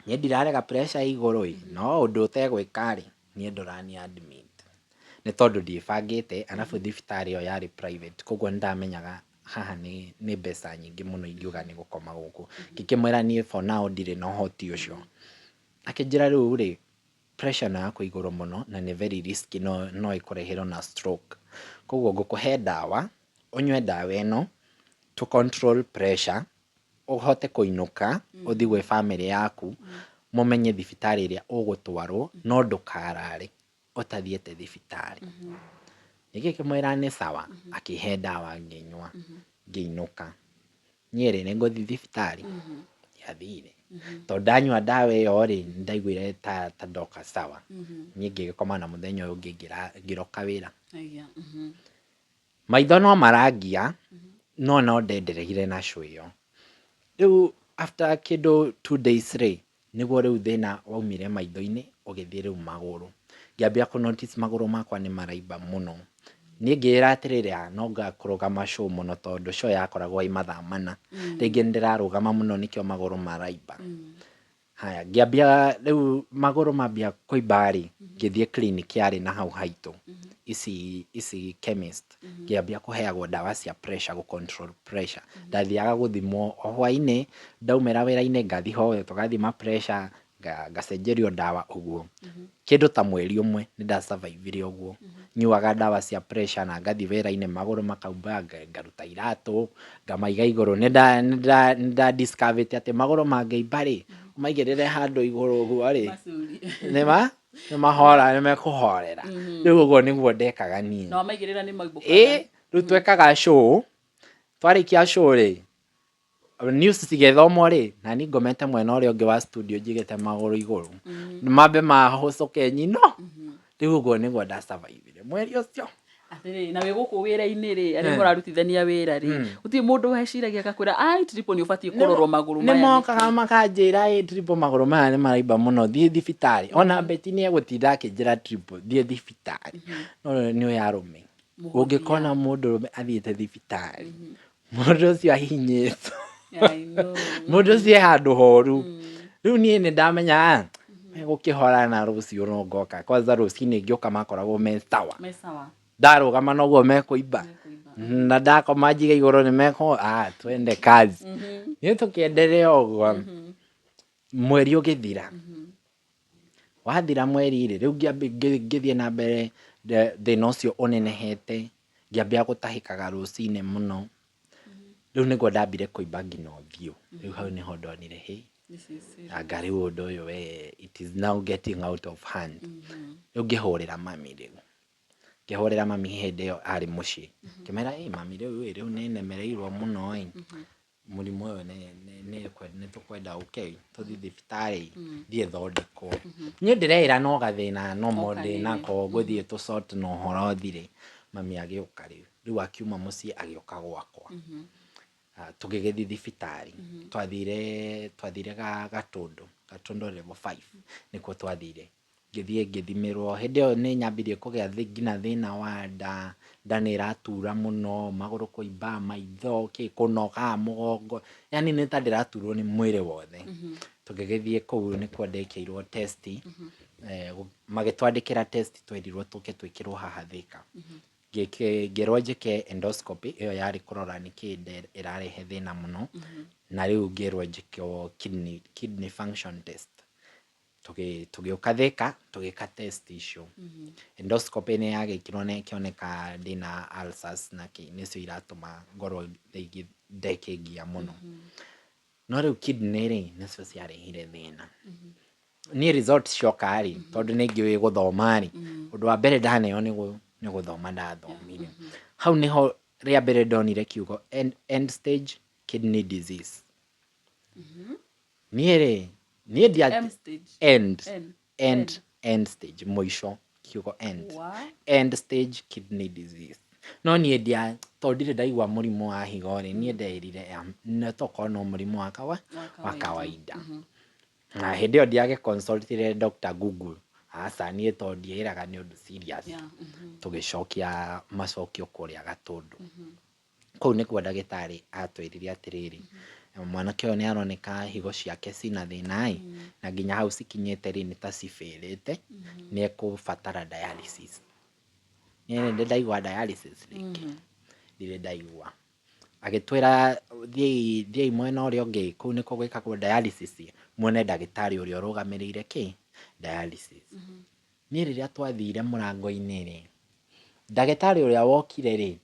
niĩ ndirarega pressure ĩ igũrũ ĩ, no ũndũ ũtegwĩka rĩ, niĩ ndũrani admit. Nĩ tondũ ndiĩbangĩte, arabu thibitarĩ ĩyo yarĩ private, koguo nĩ ndamenyaga Haha nĩ mbeca nyingĩ mũno ingiuga nĩ gũkoma gũkũ. Ngĩkĩmwĩra niĩ for now ndirĩ na ũhoti ũcio. Akĩnjĩra rĩu rĩ, pressure ĩno yaku ĩ igũrũ mũno na nĩ very risky, no ĩkũrehere ona stroke. Koguo ngũkũhe ndawa, ũnyue ndawa ĩno to control pressure, ũhote kũinũka ũthiĩ gwĩ bamĩrĩ yaku, mũmenye thibitarĩ ĩrĩa ũgũtwarwo, no ndũkarare ũtathiĩte thibitarĩ. Niĩ ngĩkĩmwĩra nĩ sawa, akĩhe ndawa ngĩnyua, ngĩinũka. Niĩ rĩ, nĩ ngũthiĩ thibitarĩ? Ndiathire. Tondũ ndanyua ndawa ĩyo rĩ, nĩ ndaiguire ta ndoka sawa. Niĩ ngĩgĩkoma na mũthenya ũyũ ũngĩ ngĩroka wĩra. Maitho no marangia, no no ndendereire na show ĩyo. Rĩu after kĩndũ 2 days rĩ, nĩguo rĩu thĩna waumire maitho-inĩ ũgĩthiĩ rĩu magũrũ. Ngĩambia kũ notice magũrũ makwa nĩ maraimba mũno. Niĩ ngĩĩra atĩrĩrĩ, ah, no anga kũrũgama show mũno tondũ show yakoragwo ĩ mathaa 4. Rĩngĩ nĩ ndĩrarũgama mũno nĩkĩo magũrũ maraimba. Haya, ngĩambia rĩu magũrũ mambia kũimba rĩ, ngĩthiĩ clinic yarĩ na hau haitũ, ici chemist, ngĩambia kũheagwo ndawa cia pressure, gũ control pressure. Ndathiaga gũthimwo o hwainĩ, ndaumĩra wĩra-inĩ ngathiĩ ho tũgathima pressure, ngacenjerio ndawa ũguo. Kĩndũ ta mweri ũmwe nĩ nda survive ire ũguo. Nyuaga ndawa cia pressure na ngathiĩ wĩra-inĩ magũrũ makaumba, ngaruta iratũ, ngamaiga igũrũ. Nĩ nda discover ĩte atĩ magũrũ mangĩimba rĩ, ũmaigĩrĩre handũ igũrũ ũguo rĩ, nĩ mekũhorera. Rĩu ũguo nĩguo ndekaga niĩ. Na wamaigĩrĩra nĩ maumbũkaga? Ĩĩ, rĩu twekaga show, twarĩkia show rĩ, news cigĩthomwo rĩ, nani ngomete mwena ũrĩa ũngĩ wa studio njigĩte magũrũ igũrũ. Mambe mahũcũke nyino. Rĩu ũguo nĩguo nda survive ire mweri ũcio. Atĩrĩrĩ, na wĩ gũkũ wĩra-inĩ rĩ, arĩa mũrarutithania wĩra rĩ, gũtirĩ mũndũ weciragia agakwĩra, ai, Triple nĩ ũbatiĩ kũrorwo magũrũ maya. Nĩ mokaga makanjĩra, ĩ Triple magũrũ maya nĩ maraimba mũno, thiĩ thibitarĩ. Ona Betty nĩ egũtinda akĩnjĩra Triple, thiĩ thibitarĩ. No nĩ ũĩ arũme, ũngĩkona mũndũrũme athiĩte thibitarĩ, mũndũ ũcio ahihinyĩtwo, mũndũ ũcio e handũ horu. Rĩu niĩ nĩ ndamenya megũkĩhora na rũciũ no ngoka. Kwanza rũcinĩ ngĩũka makoragwo me sawa. Ndarũgama noguo mekũimba. Na ndakoma njige igũrũ nĩ mekũ, ah, twende kazi. Niĩ tũkĩenderea ũguo. Mweri ũgĩthira. Wathira mweri rĩ, rĩu ngĩthiĩ na mbere thĩna ũcio ũnenehete, ngĩambia gũtahĩkaga rũcinĩ mũno. Rĩu nĩguo ndambire kũimba nginya ũthiũ. Rĩu hau nĩho ndonire hĩ, anga rĩu ũndũ ũyũ we it is now getting out of hand. Rĩu ngĩhũrĩra mami rĩu. Ngĩhũrĩra mami hĩndĩ ĩyo arĩ mũciĩ. Ngĩmwĩra ĩ mami rĩu ĩ, rĩu nĩ nemereirwo mũno ĩ, mũrimũ ũyũ nĩ tũkwenda ũke tũthiĩ thibitarĩ thiĩ thondekwo. Niĩ ndĩreĩra no gathĩna normal ndĩnako ngũthiĩ tũ sort na ũhoro ũthire. Mami agĩũka rĩu. Rĩu akiuma mũciĩ agĩũka gwakwa. Tũgĩgĩthiĩ thibitarĩ. Twathire Gatũndũ, Gatũndũ level 5 nĩkuo twathire. Ngĩthiĩ ngĩthimĩrwo, hĩndĩ ĩyo nĩ nyambirie kũgĩa nginya thĩna wa nda, nda nĩ ĩratura mũno, magũrũ kũimba, maitho, kĩ, kũnoga, mũgongo, yaani nĩ ta ndĩraturwo nĩ mwĩrĩ wothe. Tũgĩgĩthiĩ kũu nĩkuo ndekĩirwo test, magĩtwandĩkĩra test twerirwo tũke twĩkĩrwo haha Thĩka. Ngĩrwo njĩke endoscopy, ĩyo yarĩ kũrora nĩkĩ nda ĩrarehe thĩna mũno, na rĩu ngĩrwo njĩkwo kidney function test. Tũgĩũka Thĩka, tũgĩka test icio. Endoscopy nĩ yagĩkirwo na ĩkĩoneka ndĩna ulcers na kĩ, nĩcio iratũma ngorwo thaa ingĩ nda ĩkĩngia mũno. No rĩu kidney rĩ, nĩcio ciarehire thĩna. Niĩ result cioka rĩ, tondũ nĩ ngĩũĩ gũthoma rĩ, ũndũ wa mbere ndaneo nĩ gũthoma ndathomire. Hau nĩho rĩa mbere ndonire kiugo end stage kidney disease. Niĩ rĩ, niĩ ndia M stage. End. N. End, end stage, mũico, kiugo end. Wa? End stage kidney disease. No niĩ ndia, tondũ ndirĩ ndaigua mũrimũ wa higo rĩ, niĩ ndeĩrire nĩ tokorwo no mũrimũ wa Wa wa kawaida. Na hĩndĩ ĩyo ndiagĩ consultire Dr. Google. Aca, niĩ tondũ ndieĩraga nĩ ũndũ serious. Tũgĩcokia macokio kũrĩa Gatũndũ. Kũu nĩkuo ndagĩtarĩ atwĩrire atĩrĩrĩ, mwanake ũyũ nĩ aroneka higo ciake cina thĩna ĩ, na nginya hau cikinyĩte rĩ, nĩ ta cibĩrĩte, nĩ ekũbatara dialysis. Niĩ nĩ ndĩ ndaigua dialysis rĩngĩ? Ndirĩ ndaigua. Agĩtwĩra thiĩi thiĩi mwena ũrĩa ũngĩ, kũu nĩkuo gwĩkagwo dialysis, muone ndagĩtarĩ ũrĩa ũrũgamĩrĩire kĩ? Dialysis. Niĩ rĩrĩa twathire mũrango-inĩ rĩ, ndagĩtarĩ ũrĩa wokire rĩ,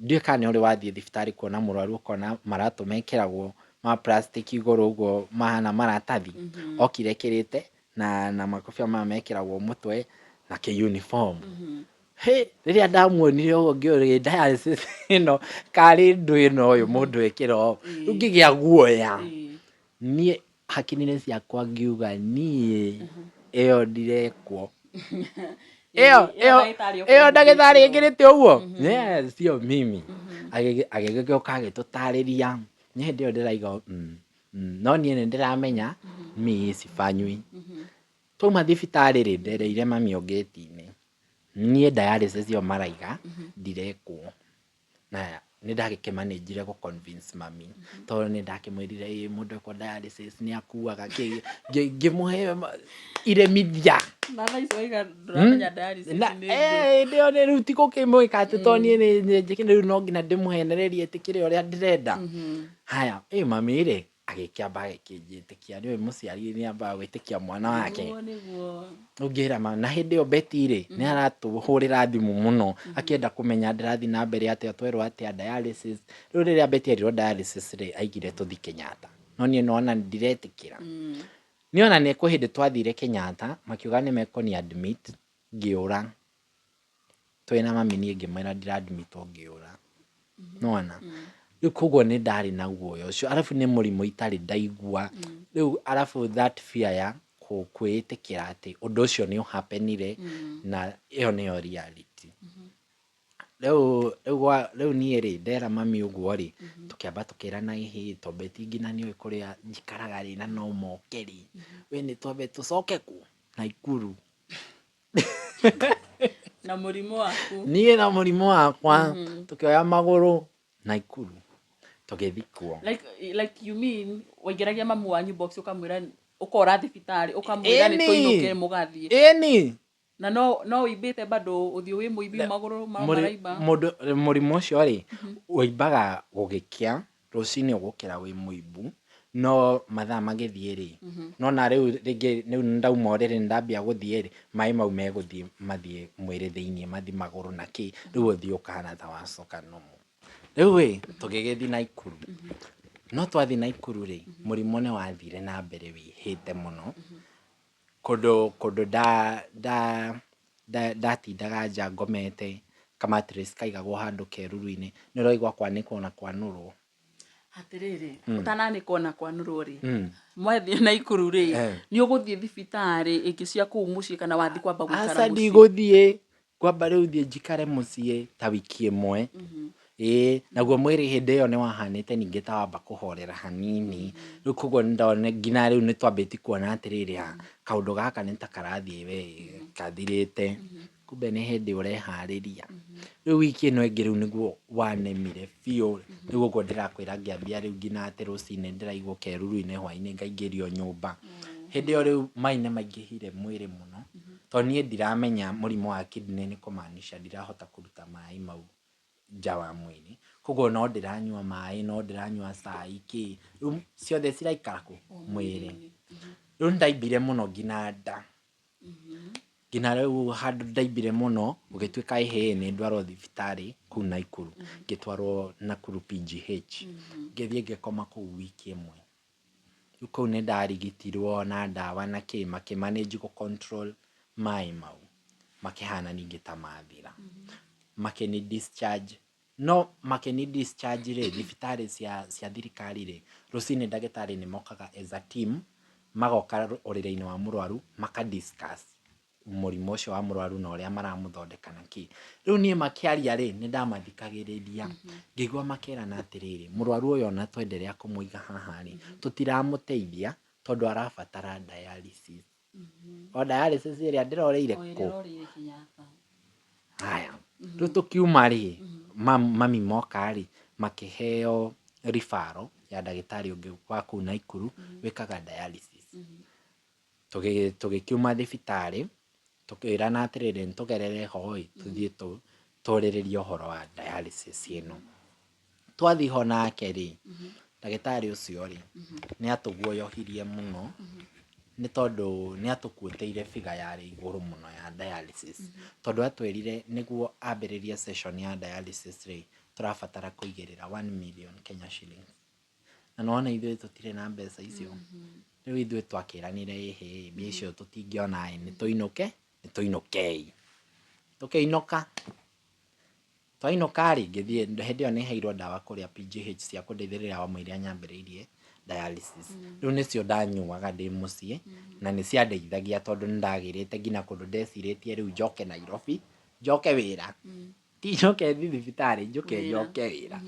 ndiũĩ kana nĩ ũrĩ wathiĩ thibitarĩ kuona mũrwaru ũkona maratũ mekĩragwo ma plastic igũrũ ũguo mahana maratathi, okire ekĩrĩte na makobia maya mekĩragwo mũtwe na kĩ uniform. Hĩ, rĩrĩa ndamuonire ũguo ngĩũria dialysis ĩno karĩ ndũ ĩno ũyũ mũndũ ekĩra ũũ, rĩu ngĩgĩa guoya. Niĩ hakiri-inĩ ciakwa ngiuga niĩ ĩyo ndirekwo. Ĩyo ĩyo ĩyo ndagĩtarĩ ĩkĩrĩte ũguo? Sio mimi. Agĩgĩũka agĩtũtarĩria, niĩ hĩndĩ ĩyo ndĩraiga no niĩ nĩ ndĩramenya mi sifanywi. Twauma thibitarĩ rĩ, ndereire mami o ngĩti-inĩ, niĩ dialysis ĩyo maraiga ndirekwo. Na nĩ ndagĩkĩmanĩnjire gũ convince mami, tondũ nĩ ndakĩmwĩrire ĩ mũndũ ekwo dialysis nĩ akuaga kĩ, ngĩmũhe iremithia. Na thaa ici waiga ndũramenya dialysis Na nĩ ndũ. hĩndĩ ĩyo rĩu ti gũkĩmwĩka atĩ tondũ niĩ rĩu no nginya ndĩmũhenererie etĩkĩre ũrĩa ndĩrenda. Haya, ĩ mami rĩ, agĩkĩamba agĩkĩnjĩtĩkia, nĩũĩ mũciari nĩ ambaga gwĩtĩkia mwana wake. Nĩguo nĩguo. Rĩu ngĩra mami, na hĩndĩ ĩyo Betty rĩ, nĩ aratũhũrĩra thimũ mũno, akĩenda kũmenya ndĩrathiĩ na mbere atĩa, twerwo atĩa dialysis. Rĩu rĩrĩa Betty erirwo dialysis rĩ, aigire tũthiĩ Kenyatta, no niĩ nĩwona ndiretĩkĩra. Niĩ ona nĩ kwĩ hĩndĩ twathire Kenyatta, makiuga nĩ mekũni admit, ngĩũra. Twĩna mami niĩ ngĩmwĩra ndira admit wo ngĩũra. Nĩwona? Rĩu koguo nĩ ndarĩ na guoya ũcio, arabu nĩ mũrimũ itarĩ ndaigua, rĩu arabu that fear ya kwĩĩtĩkĩra atĩ ũndũ ũcio nĩ ũ happen ire na ĩyo nĩyo reality. Rĩu rĩu niĩ rĩ, ndera mami ũguo rĩ, tũkĩamba tũkĩrana ĩhĩ to Betty nginya nĩoĩ kũrĩa njikaraga rĩ na no moke rĩ, we nĩ twambe tũcoke kũ? Naikuru. Na mũrimũ waku. Niĩ na mũrimũ wakwa tũkĩoya magũrũ Naikuru tũgĩthikwo. Like you mean waingĩragia mamu wanyu box ũkamwĩra ũkora thibitarĩ ũkamwĩra nĩ tũinũke mũgathiĩ. Ĩni. Na no ũimbĩte bado ũthiũ wĩ mũimbi magũrũ maraimba. Mũndũ mũrimũ ũcio rĩ, ũimbaga gũgĩkĩa Rũcinĩ ũgũkĩra wĩ mũimbu, no mathaa magĩthiĩ rĩ, nĩwona rĩu rĩngĩ rĩu nĩndauma ũrĩrĩ nĩndambia gũthiĩ rĩ, maĩ mau megũthiĩ mathiĩ mwĩrĩ thĩiniĩ mathiĩ magũrũ na kĩ, rĩu ũthiĩ ũkahana ta wacoka normal. Rĩu ĩ, tũgĩgĩthiĩ Naikuru, no twathiĩ Naikuru rĩ, mũrimũ nĩwathire na mbere wĩhĩte mũno, Kũndũ kũndũ ndatindaga nja ngomete, ka mattress kaigagwo handũ keruru-inĩ, nĩ ũraigua kwanĩkwo na kwanũrwo. Atĩrĩrĩ, ũtananĩkwo na kwanũrwo rĩ, mwathiĩ Naikuru rĩ, nĩ ũgũthiĩ thibitarĩ ĩngĩ cia kũu mũciĩ kana wathiĩ kwamba gũikara Aca mũciĩ? ndigũthiĩ, Ngwamba rĩu thiĩ njikare mũciĩ ta wiki ĩmwe, ĩĩ, naguo mwĩrĩ hĩndĩ ĩyo nĩ wahanĩte ningĩ ta wamba kũhorera hanini, rĩu koguo nĩ ndona nginya rĩu nĩ twambĩtie kuona atĩrĩrĩ aa, kaũndũ gaka nĩ ta karathiĩ we gathirĩte, kumbe nĩ hĩndĩ ũreharĩria. Rĩu wiki ĩno ĩngĩ rĩu nĩguo wanemire biũ, rĩu ũguo ndĩrakwĩra ngĩambia rĩu nginya atĩ rũcinĩ ndĩraigwo keruru-inĩ hwainĩ ngaingĩrio nyũmba. Hĩndĩ ĩyo rĩu maĩ nĩ maingĩhire mwĩrĩ mũno. Tondũ niĩ ndiramenya mũrimũ wa kidney nĩ kũmaanisha ndirahota kũruta maĩ mau nja wa mwĩrĩ. Koguo no ndĩranyua maĩ, no ndĩranyua cai, kĩ, rĩu ciothe ciraikara kũ? Mwĩrĩ. Rĩu nĩ ndaimbire mũno nginya nda. Nginya rĩu handũ ndaimbire mũno, gũgĩtuĩka ĩhĩ nĩ ndwarwo thibitarĩ kũu Naikuru. Ngĩtwarwo Nakuru PGH. Ngĩthiĩ ngĩkoma kũu wiki ĩmwe. Rĩu kũu nĩ ndarigitirwo na ndawa na kĩ, makĩ manage gũ control maĩ mau, makĩhana ningĩ ta mathira. Makĩni discharge, no makĩni discharge rĩ, thibitarĩ cia thirikari rĩ, rũcinĩ ndagĩtarĩ nĩ mokaga as a team, magoka ũrĩrĩ-inĩ wa mũrwaru, maka discuss. mũrimũ ũcio wa mũrwaru na ũrĩa maramũthondeka na kĩ. Rĩu niĩ makĩaria rĩ, nĩ ndamathikagĩrĩria, ngĩigua makĩrana atĩrĩrĩ, mũrwaru ũyũ ona twenderea kũmũiga haha rĩ, tũtiramũteithia tondũ arabatara dialysis. O dialysis ĩrĩa ndĩroreire kũ? Haya, rĩu tũkiuma rĩ, mami moka rĩ, makĩheo referral ya ndagĩtarĩ ũngĩ wa kũu Naikuru wĩkaga dialysis. Tũgĩkiuma thibitarĩ, tũkĩrana atĩrĩrĩ, nĩ tũgerere ho ĩ, tũthiĩ tũrĩrĩrie ũhoro wa dialysis ĩno. Twathiĩ ho nake rĩ, ndagĩtarĩ ũcio rĩ, nĩ atũguoyohirie mũno, nĩ tondũ nĩ atũkuĩtĩire figure yarĩ igũrũ mũno ya dialysis. Tondũ atwĩrire nĩguo ambĩrĩrie session ya dialysis rĩ, tũrabatara kũigĩrĩra 1 million Kenya shillings. Na nĩwona ithuĩ tũtirĩ na mbeca icio. Rĩu ithuĩ twakĩranire, ĩhĩ, mbia icio tũtingĩona ĩ, nĩ tũinũke, nĩ tũinũkei. Tũkĩinũka. Twainũka rĩ, ngĩthiĩ, hĩndĩ ĩyo nĩ heirwo ndawa kũrĩa PGH cia kũndeithĩrĩria wamũira nyambĩrĩirie dialysis. Rĩu nĩcio ndanyuaga ndĩ mũciĩ, na nĩ ciandeithagia tondũ nĩ ndagĩrĩte nginya kũndũ ndecirĩtie rĩu njoke Nairobi, njoke wĩra. Ti njoke thiĩ thibitarĩ, njũke njoke wĩra.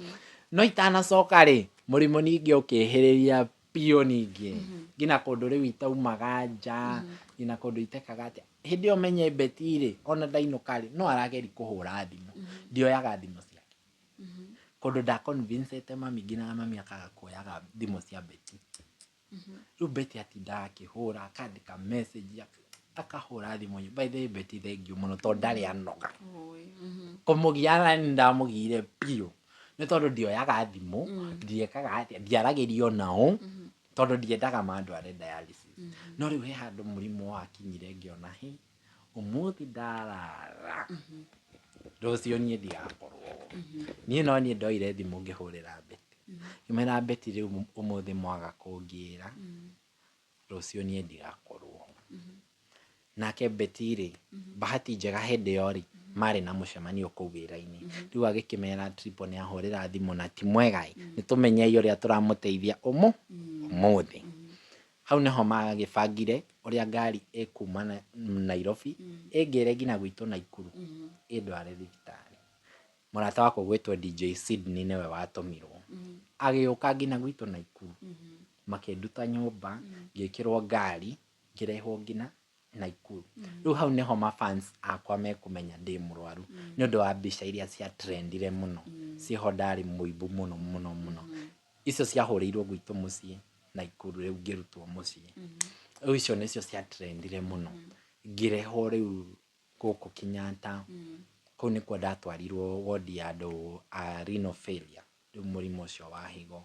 No itanacoka rĩ, mũrimũ ningĩ ũkĩhĩrĩria biũ ningĩ. Nginya kũndũ rĩu itaumaga nja, nginya kũndũ itekaga atĩa. Hĩndĩ ĩyo menye Betty rĩ, ona ndainũka rĩ, no arageria kũhũra thimũ. Ndioyaga thimũ ciake. Kũndũ nda convince mami nginya mami akaga kuoyaga thimũ cia Betty. Rĩu Betty atindaga akĩhũra, akandĩka message, akahũra thimũ. By the way, Betty, thank you mũno tondũ ndarĩ anoga. Kũmũgia na nĩ ndamũgiire biũ. Nĩ tondũ ndioyaga thimũ, ndiekaga atĩa, ndiaragĩrio nao, tondũ ndiendaga mandware dialysis. No rĩu he handũ mũrimũ wakinyire ngĩona, hĩ, ũmũthĩ ndarara, rũciũ niĩ ndigakorwo ho. Niĩ no niĩ ndoire thimũ ngĩhũrĩra Betty. Ngĩmwĩra, "Betty, rĩu ũmũthĩ mwaga kũngĩra, rũciũ niĩ ndigakorwo ho." Nake Betty rĩ, bahati njega hĩndĩ ĩyo rĩ, marĩ na mũcemanio kũu wĩra-inĩ. Rĩu agĩkĩmera Triple nĩ ahũrĩra thimũ na ti mwega ĩ, nĩ tũmenyei ũrĩa tũramũteithia ũmũthĩ. Hau nĩho magĩbangire ũrĩa ngari ĩkuma Nairobi, ĩngĩre nginya gwitũ Naikuru, ĩndware thibitarĩ. Mũrata wakwa ũgwĩtwo DJ Sydney nĩwe watũmirwo. Agĩũka nginya gwitũ Naikuru. Makĩnduta nyũmba, ngĩkĩrwo ngari, ngĩrehwo nginya Naikuru. Rĩu hau nĩho mafans akwa mekũmenya ndĩ mũrwaru, nĩ ũndũ wa mbica iria cia trendire mũno. Ciĩho ndarĩ mũimbu mũno mũno mũno. Icio ciahũrĩirwo gwitũ mũciĩ Naikuru, rĩu ngĩrutwo mũciĩ. Rĩu icio nĩcio cia trendire mũno. Ngĩrehwo rĩu gũkũ Kenyatta. Kũu nĩkuo ndatwarirwo wodi ya andũ a renal failure, rĩu mũrimũ ũcio wa higo.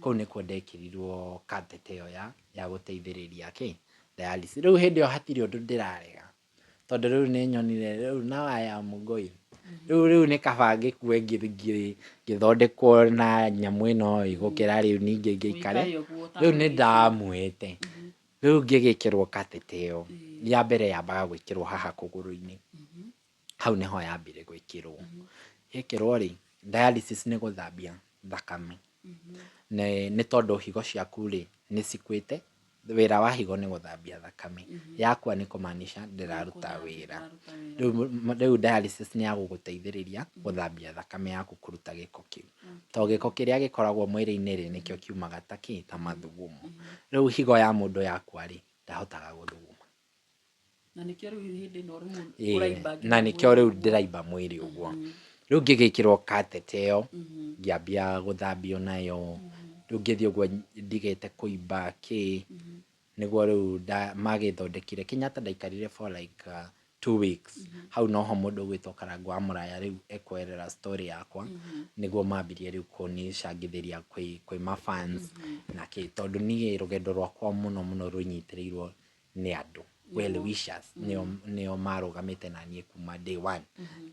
Kũu nĩkuo ndekĩrirwo catheter ĩyo ya gũteithĩrĩria kĩ dialysis. Rĩu hĩndĩ ĩyo hatirĩ ũndũ ndĩrarega, tondũ rĩu nĩ nyonire rĩu now I am going. Rĩu nĩ kaba ngĩkue ngĩthondekwo na nyamũ ĩno ĩ, gũkĩra rĩu ningĩ ngĩikare. Rĩu nĩ ndamuĩte. Rĩu ngĩgĩkĩrwo catheter ĩyo. Ya mbere yambaga gwĩkĩrwo haha kũgũrũ-inĩ. Hau nĩho yambire gwĩkĩrwo. Yekĩrwo rĩ, dialysis nĩ gũthambia thakame. Nĩ tondũ higo ciaku rĩ, nĩ cikuĩte, wĩra wa higo nĩ gũthambia thakame. Yakua nĩ kũmaanisha ndĩraruta wĩra. Rĩu dialysis nĩ ya gũgũteithĩrĩria gũthambia thakame yaku kũruta gĩko kĩu. Tondũ gĩko kĩrĩa gĩkoragwo mwĩrĩ-inĩ rĩ, nĩkĩo kiumaga ta kĩ, ta mathugumo. Rĩu higo ya mũndũ yakua rĩ, ndahotaga gũthuguma. Na nĩkĩo rĩu hĩndĩ ĩno rĩu ũraimba nginya Na nĩkĩo rĩu mwĩrĩ ũguo. Ndĩraimba mwĩrĩ ũguo. Rĩu ngĩgĩkĩrwo catheter ĩyo, ngĩambia gũthambio nayo. Rĩu ngĩthiĩ ũguo ndigĩte kũimba kĩ, nĩguo rĩu magĩthondekire. Kenyatta ndaikarire for like 2 weeks. Hau noho mũndũ ũgwĩtwo Karangũ wa Mũraya rĩu ekwoerera story yakwa, nĩguo mambirie rĩu kũnicangithĩria kwĩ mafans na kĩ, tondũ niĩ rũgendo rwakwa mũno mũno rũnyitĩrĩirwo nĩ andũ well wishers, nĩo marũgamĩte na niĩ kuma day one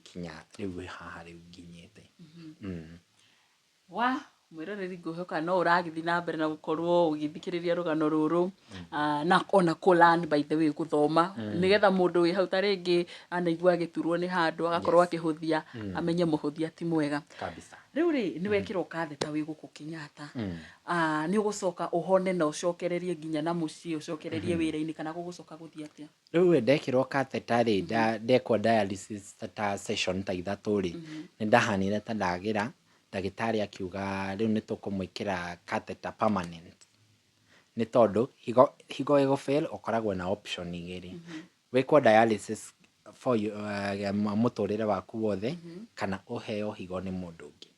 kinya rĩu haha rĩu nginyĩte. Wa mwĩroreri, ngwĩhoka no ũragĩthiĩ na mbere na gũkorwo ũgĩthikĩrĩria rũgano rũrũ, na ona kũ learn, by the way, gũthoma, nĩgetha mũndũ wĩ hau ta rĩngĩ anaigua agĩturwo nĩ handũ agakorwo akĩhũthia, amenye mũhũthia ti mwega. Kabisa. Rĩu rĩ, nĩ wekĩrwo catheter wĩ gũkũ Kenyatta, nĩ ũgũcoka ũhone na ũcokererie nginya na mũciĩ, ũcokererie wĩra-inĩ, kana gũgũcoka gũthiĩ atĩa? Rĩu ndekĩrwo catheter rĩ, ndekwo dialysis ta session ta 3 rĩ, nĩ ndahanire ta ndagĩra. Ndagĩtarĩ akiuga rĩu nĩ tũkũmwĩkĩra catheter permanent, nĩ tondũ higo ĩgũ fail, ũkoragwo na option igĩrĩ: wĩkwo dialysis for mũtũrĩre waku wothe, kana ũheo higo nĩ mũndũ ũngĩ.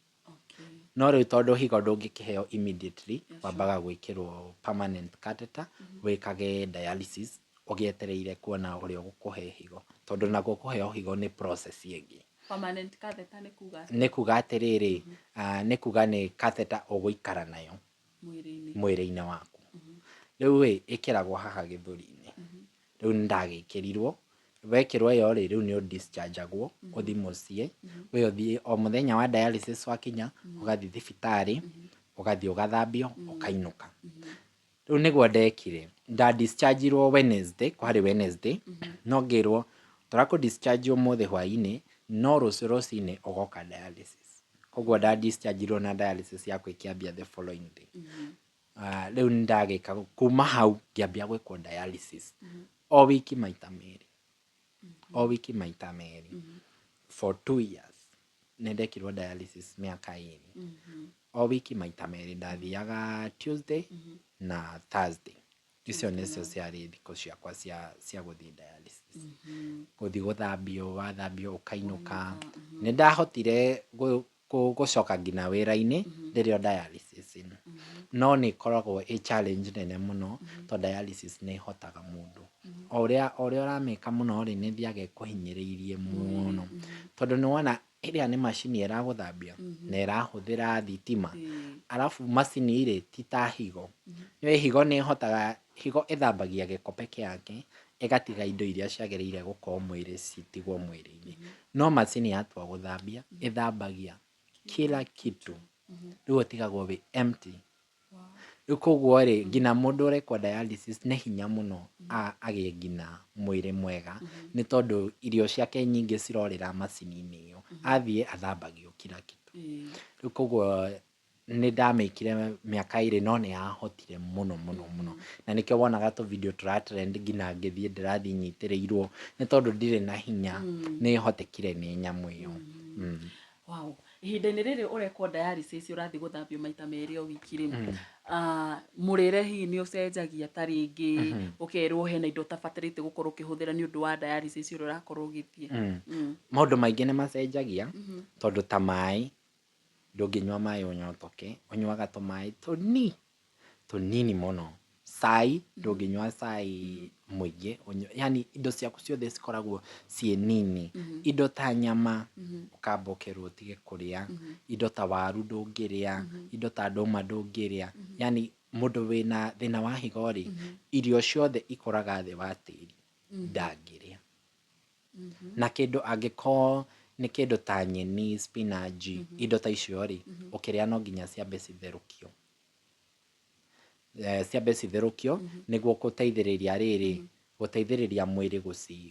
No rĩu tondũ higo ndũngĩkĩheo immediately, wambaga gwĩkĩrwo permanent catheter, wĩkage dialysis ũgĩetereire kuona ũrĩa ũgũkũhe higo, tondũ nakuo kũheo higo nĩ process ĩngĩ. Permanent catheter nĩ kuga atĩa? Nĩ kuga atĩrĩrĩ, nĩ kuga nĩ catheter ũgũikara nayo mwĩrĩ-inĩ. Mwĩrĩ-inĩ waku. Rĩu ĩ, ĩkĩragwo haha gĩthũri-inĩ. Rĩu nĩ ndagĩkĩrirwo, wekĩrwo ĩyo rĩ, rĩu nĩ ũ discharge agwo, ũthiĩ mũciĩ, we ũthiĩ o mũthenya wa dialysis wakinya, ũgathiĩ thibitarĩ, ũgathiĩ ũgathambio, ũkainũka. Rĩu nĩguo ndekire, nda discharge irwo Wednesday, kwarĩ Wednesday, no ngĩrwo tũrakũ discharge ũmũthĩ hwainĩ, no rũciũ rũcinĩ ũgoka dialysis. Koguo nda discharge irwo na dialysis yakwa ĩkĩambia the following day. Rĩu nĩ ndagĩka, kuma hau ngĩambia gwĩkwo dialysis o wiki maita merĩ, o wiki maita merĩ for 2 years. Nĩ ndekirwo dialysis mĩaka 2, o wiki maita merĩ. Ndathiaga Tuesday na Thursday. Icio nĩcio ciarĩ thikũ ciakwa cia gũthiĩ dialysis, gũthiĩ gũthambio, wathambio ũkainũka. Nĩ ndahotire gũcoka nginya wĩra-inĩ ndĩrĩ o dialysis-inĩ, no nĩ ĩkoragwo ĩ challenge nene mũno, tondũ dialysis nĩ ĩhotaga mũndũ. O ũrĩa ũramĩka mũno rĩ, nĩ ĩthiaga ĩkũhinyĩrĩirie mũno, tondũ nĩ wona ĩrĩa nĩ macini ĩragũthambia na ĩrahũthĩra thitima. Arabu macini rĩ, ti ta higo. Nĩũĩ higo nĩ ĩhotaga, higo ĩthambagia gĩko peke yake, ĩgatiga indo iria ciagĩrĩire gũkorwo mwĩrĩ citigwo mwĩrĩ-inĩ. No macini yatua gũthambia, ĩthambagia kila kitu, rĩu ũtigagwo wĩ empty. Rĩu koguo rĩ, nginya mũndũ ũrekwo dialysis nĩ hinya mũno agĩe nginya mwĩrĩ mwega, nĩ tondũ irio ciake nyingĩ cirorĩra macini-inĩ ĩyo. Athiĩ athambagio kila kitu. Rĩu koguo nĩ ndamĩkire mĩaka 2, no nĩ yahotire mũno mũno mũno, na nĩkĩo wonaga tũ video tũra trend nginya ngĩthiĩ, ndĩrathiĩ nyitĩrĩirwo, nĩ tondũ ndirĩ na hinya, nĩ hotekire nĩ nyamũ ĩyo. Wow. Ihinda-inĩ rĩrĩ ũrekwo dialysis, ũrathiĩ gũthambio maita merĩ o wiki rĩ, mũrĩre hihi nĩ ũcenjagia? Ta rĩngĩ ũkerwo hena indo ũtabatarĩte gũkorwo ũkĩhũthĩra nĩ ũndũ wa dialysis ũrĩa ũrakorwo ũgĩthiĩ? Maũndũ maingĩ nĩ macenjagia, tondũ ta maĩ, ndũngĩnyua maĩ ũnyotoke, ũnyuaga tũmaĩ tũnini mũno. Cai, ndũngĩnyua cai mũingĩ, yani indo ciaku ciothe cikoragwo ciĩ nini. Indo ta nyama ũkamba ũkerwo ũtige kũrĩa, indo ta waru ndũngĩrĩa, indo ta ndũma ndũngĩrĩa. Yani mũndũ wĩna thĩna wa higo rĩ, irio ciothe ikũraga thĩ wa tĩri ndangĩrĩa. Na kĩndũ angĩkorwo nĩ kĩndũ ta nyeni, spinach, indo ta icio rĩ, ũkĩrĩa no nginya ciambe citherũkio. Ciambe citherũkio nĩguo gũteithĩrĩria rĩrĩ, gũteithĩrĩria mwĩrĩ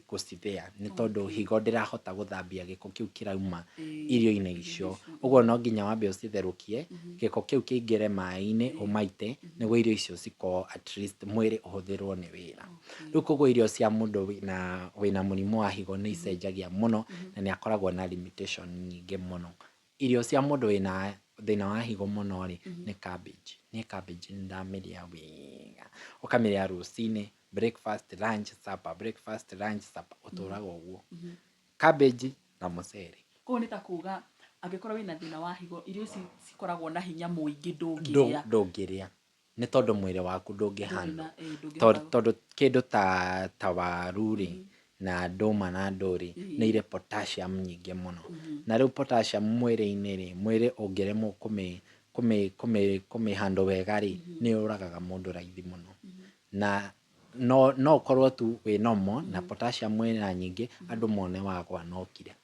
gũcithĩa, nĩ tondũ higo ndĩrahota gũthambia gĩko kĩu kĩrauma irio-inĩ icio. Ũguo no nginya wambe ũcitherũkie, gĩko kĩu kĩingĩre maĩ-inĩ ũmaite, nĩguo irio icio cikorwo at least mwĩrĩ ũhũthĩrwo nĩ wĩra. Rĩu koguo irio cia mũndũ wĩna mũrimũ wa higo nĩ icenjagia mũno, na nĩ akoragwo na limitation nyingĩ mũno. Irio cia mũndũ wĩna thĩna wa higo mũno rĩ, nĩ cabbage. Niĩ cabbage nĩ ndamĩrĩa wega. Ũkamĩrĩa rũcinĩ, breakfast, lunch, supper, breakfast, lunch, supper, ũtũraga ũguo. Cabbage na mũcere. Koguo nĩ ta kuga angĩkorwo wĩna thĩna wa higo, irio ici cikoragwo na hinya mũingĩ ndũngĩrĩa? Ndũngĩrĩa, nĩ tondũ mwĩrĩ waku ndũngĩ handle. Ndũngĩhota. Tondũ kĩndũ ta waru rĩ, na ndũma na ndũ rĩ, nĩ irĩ potassium nyingĩ mũno. Na rĩu potassium mwĩrĩ-inĩ rĩ, mwĩrĩ ũngĩremwo kũmĩ handle wega rĩ, nĩ yũragaga mũndũ raithi mũno. Na no ũkorwo tu wĩ normal na potassium ĩna nyingĩ, andũ mone wagwa na ũkire.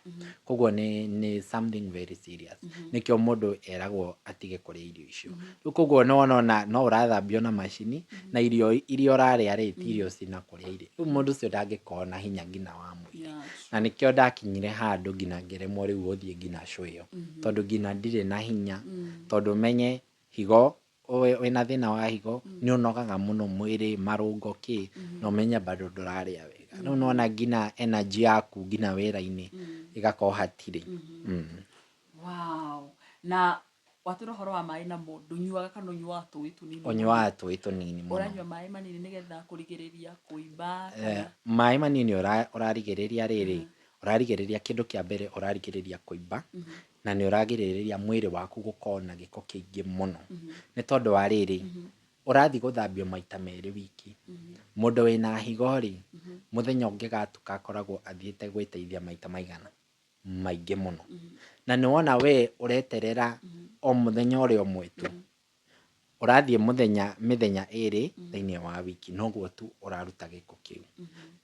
Koguo nĩ something very serious. Nĩkĩo mũndũ eragwo atige kũrĩa irio icio. Rĩu koguo nĩ wona ona no ũrathambio na macini, na irio iria ũrarĩa rĩ, ti irio cina kũrĩa irio. Rĩu mũndũ ũcio ndangĩkorwo na hinya nginya wa mwĩrĩ. Na nĩkĩo ndakinyire handũ nginya ngĩremwo rĩu gũthiĩ nginya show ĩyo. Tondũ nginya ndirĩ na hinya. Tondũ ũmenye higo, wĩna thĩna wa higo, nĩ ũnogaga mũno mwĩrĩ, marũngo kĩ, na ũmenye bado ndũrarĩa wega. Rĩu nĩwona nginya energy yaku nginya wĩra-inĩ ĩgakorwo hatirĩ. Wow. Na watwĩra ũhoro wa maĩ namo, ndũnyuaga kana ũnyuaga tũĩ tũnini? Ũnyuaga tũĩ tũnini mũno. Ũranyua maĩ manini nĩgetha kũrigĩrĩria kũimba kana? Maĩ manini ũrarigĩrĩria rĩrĩ, ũrarigĩrĩria kĩndũ kĩa mbere, ũrarigĩrĩria kũimba, na nĩ ũragirĩrĩria mwĩrĩ waku gũkorwo na gĩko kĩingĩ mũno. Nĩ tondũ wa rĩrĩ, ũrathiĩ gũthambio maita merĩ wiki. Mũndũ wĩna higo rĩ, mũthenya ũngĩgatuka akoragwo athiĩte gwĩteithia maita maigana? maingĩ mũno. Na nĩ wona we ũreterera o mũthenya ũrĩa ũmwe tu. Ũrathiĩ mũthenya mĩthenya ĩrĩ thĩiniĩ wa wiki, noguo tu ũraruta gĩko kĩu.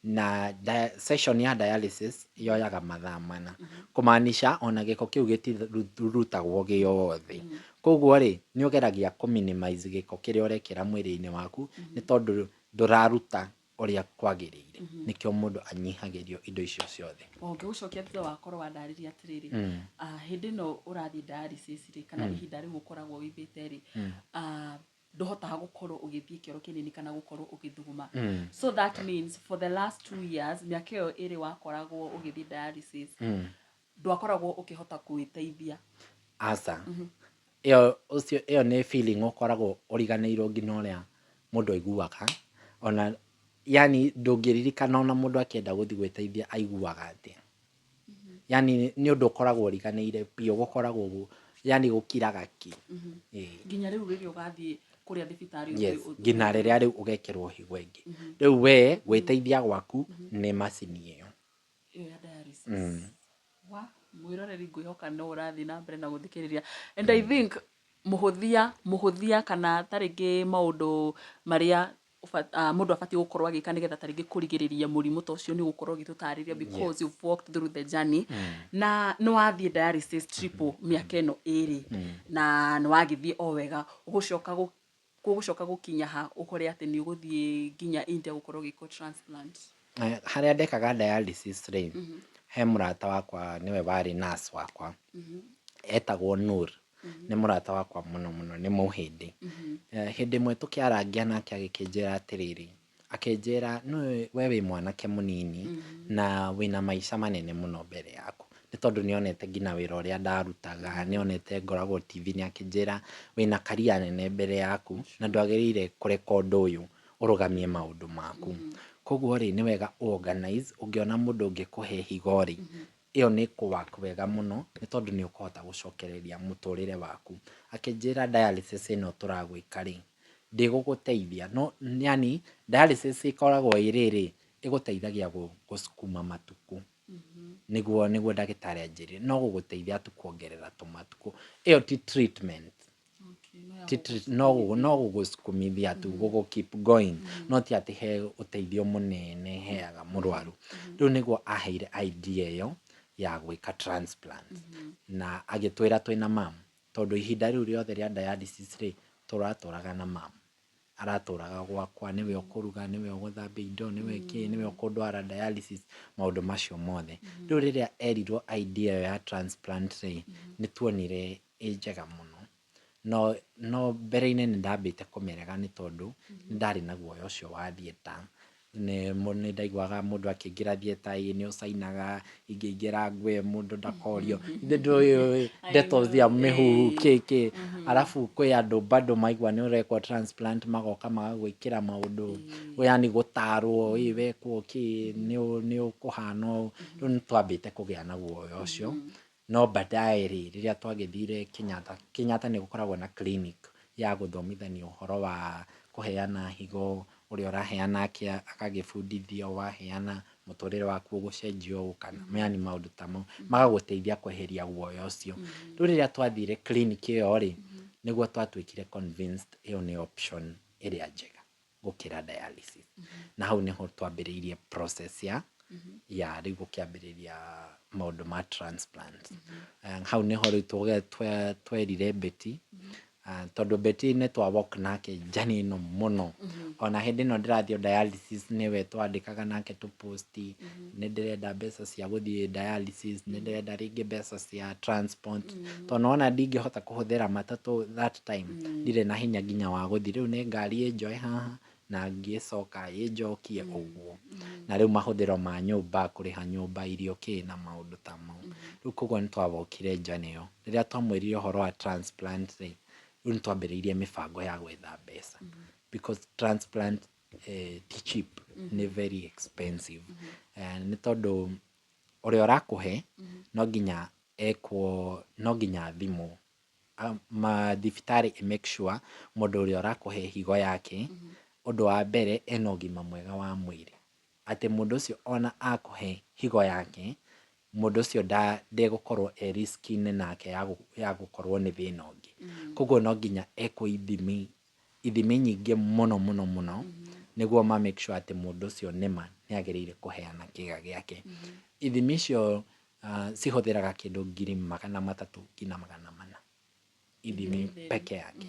Na session ya dialysis yoyaga mathaa 4. Kũmaanisha ona gĩko kĩu gĩtirutagwo gĩothe. Koguo rĩ, nĩ ũgeragia kũ minimize gĩko kĩrĩa ũrekĩra mwĩrĩ-inĩ waku, nĩ tondũ ndũraruta ũrĩa kwagĩrĩire. Nĩkĩo mũndũ anyihagĩrio indo icio ciothe. O ngĩgũcokia thutha wakorwo wandarĩria atĩrĩrĩ, hĩndĩ ĩno ũrathiĩ dialysis rĩ, kana ihinda rĩu ũkoragwo wĩimbĩte rĩ, ndũhotaga gũkorwo ũgĩthiĩ kĩoro kĩnini kana gũkorwo ũgĩthuguma. So that means for the last 2 years, mĩaka ĩyo ĩrĩ wakoragwo ũgĩthiĩ dialysis, ndwakoragwo ũkĩhota gwĩteithia? Aca. Ĩyo ũcio ĩyo nĩ feeling ũkoragwo ũriganĩirwo nginya ũrĩa mũndũ aiguaga. Ona yani ndũngĩririkana ona mũndũ akĩenda gũthiĩ gwĩteithia aiguaga atĩa. Yani nĩ ũndũ ũkoragwo ũriganĩire biũ, gũkoragwo yani gũkiraga ki. Ĩĩ. Nginya rĩu rĩrĩa ũgathiĩ kũrĩa thibitarĩ? Yes, nginya rĩrĩa rĩu ũgekĩrwo higo ĩngĩ. Rĩu we gwĩteithia gwaku nĩ macini ĩyo. Ĩyo ya dialysis. Wa mwĩroreri, ngwĩhoka no ũrathiĩ na mbere na gũthikĩrĩria, and I think mũhũthia kana ta rĩngĩ maũndũ marĩa mũndũ abatiĩ gũkorwo agĩka nĩgetha ta rĩngĩ kũrigĩrĩria mũrimũ ta ũcio nĩ ũgũkorwo ũgĩtũtarĩria, because you've walked through the journey na nĩ wathiĩ dialysis triple mĩaka ĩno ĩrĩ na nĩ wagĩthiĩ o wega. Ũgũcoka gũkinya ha ũkore atĩ nĩ ũgũthiĩ nginya India gũkorwo ũgĩkwo transplant? Harĩa ndekaga dialysis rĩ, he mũrata wakwa nĩwe warĩ nurse wakwa, etagwo Nur. Nĩ mũrata wakwa mũno mũno, nĩ Mũhĩndĩ. Hĩndĩ ĩmwe tũkĩarangia nake agĩkĩnjĩra atĩrĩrĩ, akĩnjĩra, "Nĩũĩ we wĩ mwanake mũnini na wĩna maica manene mũno mbere yaku." Nĩ tondũ nĩonete nginya wĩra ũrĩa ndarutaga, nĩonete ngoragwo TV-inĩ, akĩnjĩra, "Wĩna career nene mbere yaku na ndwagĩrĩire kũreka ũndũ ũyũ ũrũgamie maũndũ maku. Koguo rĩ, nĩ wega ũ organize, ũngĩona mũndũ ũngĩkũhe higo rĩ, ĩyo nĩ ĩkũ work wega mũno nĩ tondũ nĩ ũkũhota gũcokereria mũtũrĩre waku." Akĩnjĩra, "Dialysis ĩno tũragwĩka rĩ, ndĩgũgũteithia no yani dialysis ĩkoragwo ĩ rĩrĩ, ĩgũteithagia gũcukuma matukũ." Nĩguo ndagĩtarĩ anjĩrire, no gũgũteithia tu kuongerera tũmatukũ. Ĩyo ti treatment. Ti no gũgũsukumithia tu, gũgũ keep going, no ti atĩ he ũteithio mũnene heaga mũrwaru. Rĩu nĩguo aheire idea ĩyo ya gwĩka transplant na agĩtwĩra twĩna mam, tondũ ihinda rĩu rĩothe rĩa dialysis rĩ, tũratũraga na mam. Aratũraga gwakwa, nĩwe ũkũruga, nĩwe ũgũthambia indo, nĩwe kĩ, nĩwe ũkũndwara dialysis, maũndũ macio mothe. Rĩu rĩrĩa erirwo idea ĩyo ya transplant rĩ, nĩ tuonire ĩ njega mũno. No mbere-inĩ nĩ ndambĩte kũmĩrega nĩ tondũ nĩ ndarĩ na guoya ũcio wa theatre. Nĩ ndaiguaga mũndũ akĩingĩra theatre, ĩ nĩ ũcainaga, ingĩingĩra ngwe mũndũ ndakorio, ithe ndũĩ ndeto cia mĩhuhu kĩ kĩ. Arabu kwĩ andũ bado maigua nĩ ũrekwo transplant magoka magagwĩkĩra maũndũ, yani gũtarwo, ĩ wekwo kĩ, nĩ ũkũhana ũũ. Rĩu nĩ twambĩte kũgĩa na guoya ũcio. No baadaye rĩ, rĩrĩa twagĩthire Kenyatta, Kenyatta nĩ gũkoragwo na clinic ya gũthomithania ũhoro wa kũheana higo, ũrĩa ũraheana agagĩbundithio, waheana mũtũrĩre waku ũgũcenjia ũũ kana yani maũndũ ta mau, magagũteithia kweheria guoya ũcio. Rĩu rĩrĩa twathire clinic ĩyo rĩ, nĩguo twatuĩkire convinced ĩyo nĩ option ĩrĩa njega gũkĩra dialysis. Na hau nĩho twambĩrĩirie process ya rĩu gũkĩambĩrĩria maũndũ ma transplant. Hau nĩho rĩu twerire Betty, tondũ Betty nĩ twa walk nake journey ĩno mũno. Ona hĩndĩ ĩno ndĩrathiĩ dialysis nĩwe twandĩkaga nake tũ post, nĩ ndĩrenda mbeca cia gũthiĩ dialysis, nĩ ndĩrenda rĩngĩ mbeca cia transport, tondũ nĩwona ndingĩhota kũhũthĩra matatũ that time, ndirĩ na hinya nginya wa gũthiĩ. Rĩu nĩ ngari ĩnjoe haha na ngĩcoka ĩnjokie ũguo. Na rĩu mahũthĩro ma nyũmba, kũrĩha nyũmba, irio kĩ na maũndũ ta mau. Rĩu koguo nĩ twawokire journey ĩyo. Rĩrĩa twamwĩrire ũhoro wa transplant rĩ, rĩu nĩ twambĩrĩirie mĩbango ya gwetha mbeca. Because transplant ti cheap, nĩ very expensive. Nĩ tondũ ũrĩa ũrakũhe no nginya ekwo, no nginya athimwo. Mathibitarĩ ĩ make sure mũndũ ũrĩa ũrakũhe higo yake, ũndũ wa mbere ena ũgima mwega wa mwĩrĩ. Atĩ mũndũ ũcio ona akũhe higo yake, Mũndũ ũcio ndegũkorwo e risk-inĩ nake ya gũkorwo nĩ thĩna ũngĩ. Koguo no nginya ekwo ithimi, ithimi nyingĩ mũno mũno mũno, nĩguo ma make sure atĩ mũndũ ũcio nĩma nĩ agĩrĩire kũheana kĩga gĩake. Ithimi icio cihũthĩraga kĩndũ 300,000 nginya 400. Ithimi peke yake.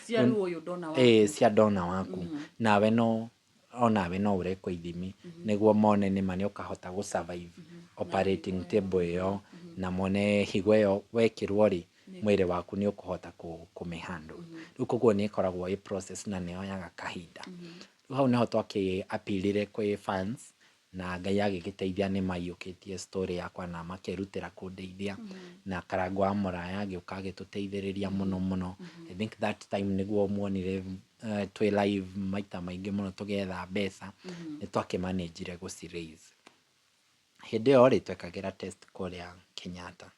Cia rĩu ũyũ donor waku. Ĩĩ cia donor waku. Nawe no onawe no ũrekwo ithimi nĩguo mone nĩma nĩ ũkahota gũ survive operating table ĩyo na mone higo ĩyo wekĩrwo rĩ, mwĩrĩ waku nĩ ũkũhota kũmĩ handle. Rĩu koguo nĩ ĩkoragwo ĩ process na nĩ yoyaga kahinda. Rĩu hau nĩho twakĩ appeal ire kwĩ fans na Ngai agĩgĩteithia nĩ maiyũkĩtie story yakwa na makerutĩra kũndeithia na Karangũ wa Mũraya agĩũka agĩtũteithĩrĩria mũno mũno. I think that time nĩguo muonire twĩ live maita maingĩ mũno tũgĩetha mbeca, nĩ twakĩ manage ire gũci raise. Hĩndĩ ĩyo rĩ, twekagĩra test kũrĩa Kenyatta.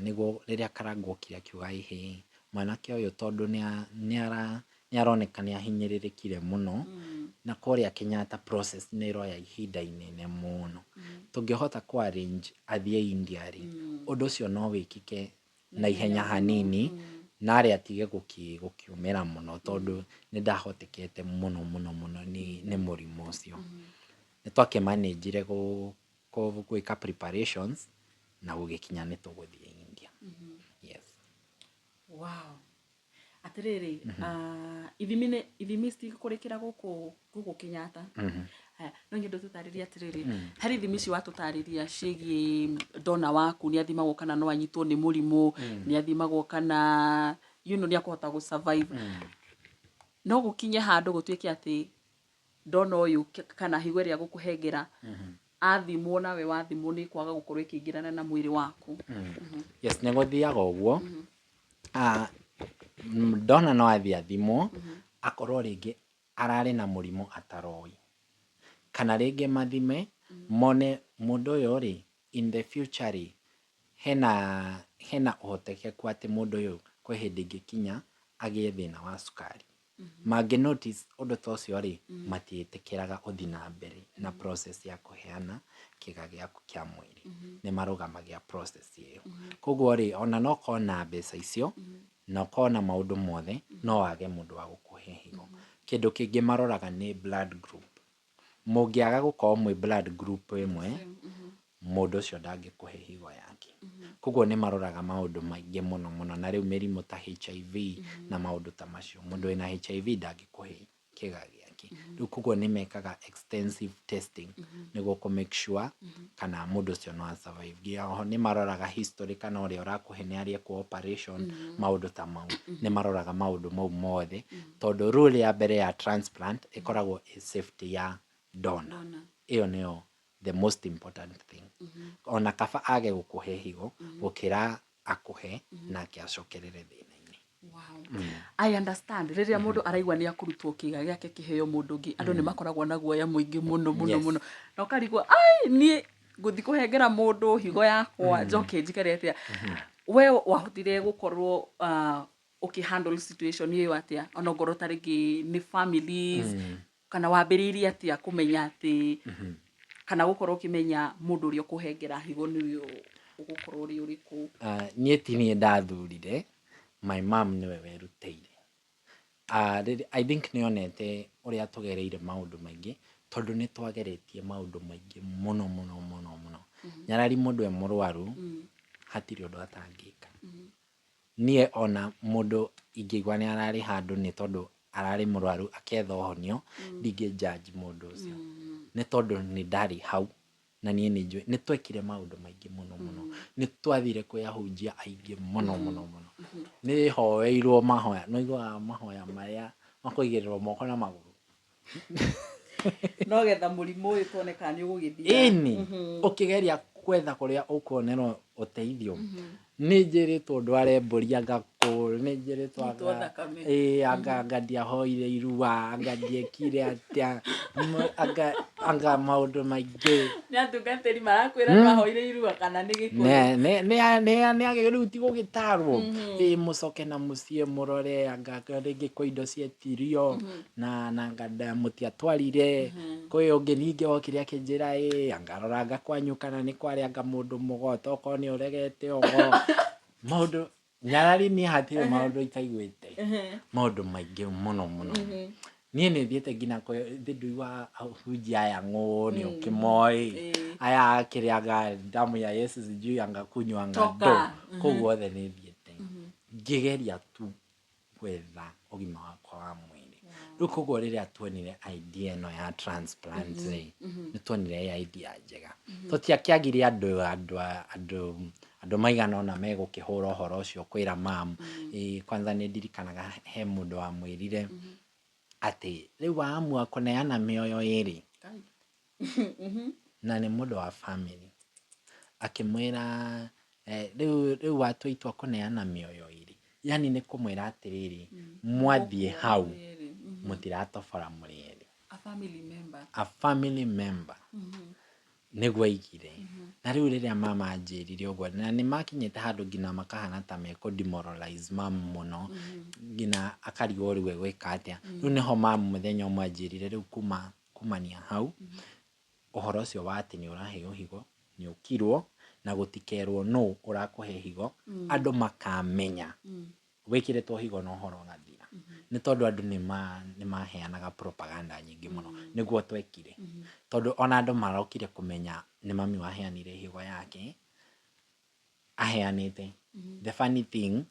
Nĩguo rĩrĩa Karangũ okire akiuga ĩhĩ, mwanake ũyũ tondũ nĩ aroneka nĩ ahinyĩrĩrĩkire mũno, na kũrĩa Kenyatta process nĩ ĩroya ihinda inene mũno. Tũngĩhota kũ arrange athiĩ India rĩ, ũndũ ũcio no wĩkĩke na ihenya hanini, na arĩa atige gũkĩũmĩra mũno tondũ nĩ ndahotekete mũno mũno mũno nĩ mũrimũ ũcio. Nĩ twakĩ manage ire gwĩka preparations na gũgĩkinya nĩ tũgũthiĩ India. Yes. Wow. Atĩrĩrĩ, ithimi nĩ ithimi citikũrĩkĩra gũkũ gũkũ Kenyatta. Haya, no nyende ũtũtarĩrie atĩrĩrĩ, harĩ ithimi ici watũtarĩria ciĩgiĩ donor waku nĩ athimagwo kana no anyitwo nĩ mũrimũ, nĩ athimagwo kana nĩ akũhota gũ survive. No gũkinye handũ gũtuĩke atĩ donor ũyũ kana higo ĩrĩa gũkũhengera athimwo nawe wathimwo nĩ kwaga gũkorwo ĩkĩingĩrana na mwĩrĩ waku. Yes, nĩ gũthiaga ũguo. Donor no athiĩ athimwo, akorwo rĩngĩ ararĩ na mũrimũ ataroĩ. Kana rĩngĩ mathime, mone mũndũ ũyũ rĩ, in the future rĩ, hena ũhotekeku atĩ mũndũ ũyũ kwĩ hĩndĩ ĩngĩkinya agĩe thĩna wa cukari. Mangĩ notice ũndũ ta ũcio rĩ, matiĩtĩkĩraga ũthiĩ na mbere na process ya kũheana kĩga gĩaku kĩa mwĩrĩ. Nĩ marũgamagia process ĩyo. Koguo rĩ, ona no ũkorwo na mbeca icio, na ũkorwo na maũndũ mothe, no wage mũndũ wa gũkũhe higo. Kĩndũ kĩngĩ maroraga nĩ blood group. Mũngĩaga gũkorwo mwĩ blood group ĩmwe, mũndũ ũcio ndangĩkũhe higo yake. Koguo nĩ maroraga maũndũ maingĩ mũno mũno, na rĩu mĩrimũ ta HIV na maũndũ ta macio. Mũndũ wĩna HIV ndangĩkũhe kĩga gĩake. Rĩu koguo nĩ mekaga extensive testing nĩguo kũ make sure kana mũndũ ũcio no a survive. Nginya oho nĩ maroraga history kana ũrĩa ũrakũhe nĩ arĩ ekwo operation, maũndũ ta mau. Nĩ maroraga maũndũ mau mothe, tondũ rule ya mbere ya transplant ĩkoragwo ĩ safety ya donor. Ĩyo nĩyo the most important thing. Ona kaba age gũkũhe higo gũkĩra akũhe nake acokerere thĩna-inĩ. Wow. I understand rĩrĩa mũndũ araigua nĩ akũrutwo kĩga gĩake kĩheo mũndũ ũngĩ, andũ nĩ makoragwo na guoya mũingĩ mũno mũno mũno, na ũkarigwo, ai, niĩ ngũthiĩ kũhengera mũndũ higo yakwa njoke njikare atĩa? We wahotire gũkorwo ũkĩ handle situation ĩyo atĩa, ona ongorwo ta rĩngĩ nĩ families, kana wambĩrĩirie atĩa kũmenya atĩ kana gũkorwo ũkĩmenya mũndũ ũrĩa ũkũhengera higo nĩ ũyũ ũgũkorwo ũrĩ ũrĩkũ? Niĩ ti niĩ ndathurire, my mom nĩwe werutĩire. I think nĩ onete ũrĩa tũgereire maũndũ maingĩ, tondũ nĩ twageretie maũndũ maingĩ mũno mũno mũno mũno. Nyarari mũndũ e mũrwaru, hatirĩ ũndũ atangĩka. Niĩ ona mũndũ ingĩigua nĩ ararĩ handũ nĩ tondũ ararĩ mũrwaru aketha ũhonio, ndingĩ judge mũndũ ũcio. Nĩ tondũ nĩ ndarĩ hau na niĩ nĩ njũĩ nĩ twekire maũndũ maingĩ mũno mũno. Nĩ twathire kwĩ ahunjia aingĩ mũno mũno mũno. Nĩ hoeirwo mahoya, nĩ ũiguaga mahoya marĩa makũigĩrĩrwo moko na magũrũ. No getha mũrimũ ũyũ tuone kana nĩ ũgũgĩthira. Ĩni, ũkĩgeria gwetha kũrĩa ũkuonerwo ũteithio. Nĩ njĩrĩtwo ndware mbũri anga kũ Nĩ njĩrĩtwo Gũitwo anga thakame. Ĩĩ, anga ndiahoire irua, anga ndiekire atĩa, anga maũndũ maingĩ. Nĩ atungatĩri marakwĩra ndwahoire irua kana nĩ Gĩkũyũ? Nĩ rĩu ti gũgĩtarwo. Ĩĩ, mũcoke na mũciĩ mũrore anga rĩngĩ kwĩ indo cietirio na anga mũtiatwarire. Kwĩ ũngĩ ningĩ wokire akĩnjĩra, ĩĩ, anga roranga kwanyu kana nĩ kwarĩ anga mũndũ mũgo, tokorwo nĩ ũregete ũgo. Maũndũ nyarari niĩ hatirĩ maũndũ itaiguĩte. Maũndũ maingĩ mũno mũno. Niĩ nĩ thiĩte nginya kwĩ ndũigua ahunjia aya ng'ũ nĩ ũkĩmoĩ. Aya kĩrĩaga damu ya Yesu sijui anga kunywa anga Toka. ndũ. Kũu guothe nĩ thiĩte. Ngĩgeria tu gwetha ũgima wakwa wa mwĩrĩ. Rĩu koguo rĩrĩa tuonire idea ĩno ya transplant rĩ, nĩ tuonire ĩ idea njega. Tũtiakĩagire andũ maigana ũna megũkĩhũra ũhoro ũcio kwĩra mam. Ĩ, kwanza nĩ ndirikanaga he mũndũ wamwĩrire atĩ rĩu waamua kũneana mĩoyo ĩrĩ na nĩ mũndũ wa family. Akĩmwĩra rĩu watua itua kũneana mĩoyo ĩrĩ. Yani nĩ kũmwĩra atĩrĩrĩ, mwathiĩ hau mũtiratobora mũrĩ erĩ. A family member. A family member. Nĩguo aigire. Na rĩu rĩrĩa mama anjĩrire ũguo, na nĩ makinyĩte handũ nginya makahana ta mekũ demoralize mam mũno, nginya akarigwo rĩu egwĩka atĩa. Rĩu nĩho mam mũthenya ũmwe anjĩrire rĩu kumania hau, ũhoro ũcio wa atĩ nĩ ũraheo higo, nĩ ũkirwo, na gũtikerwo nũ ũrakũhe higo, andũ makamenya wĩkĩrĩtwo higo na ũhoro ũgathira. Nĩ tondũ andũ nĩ maheanaga propaganda nyingĩ mũno. Nĩguo twekire. Tondũ ona andũ marokire kũmenya nĩ mami waheanire higo yake, aheanĩte. The funny thing,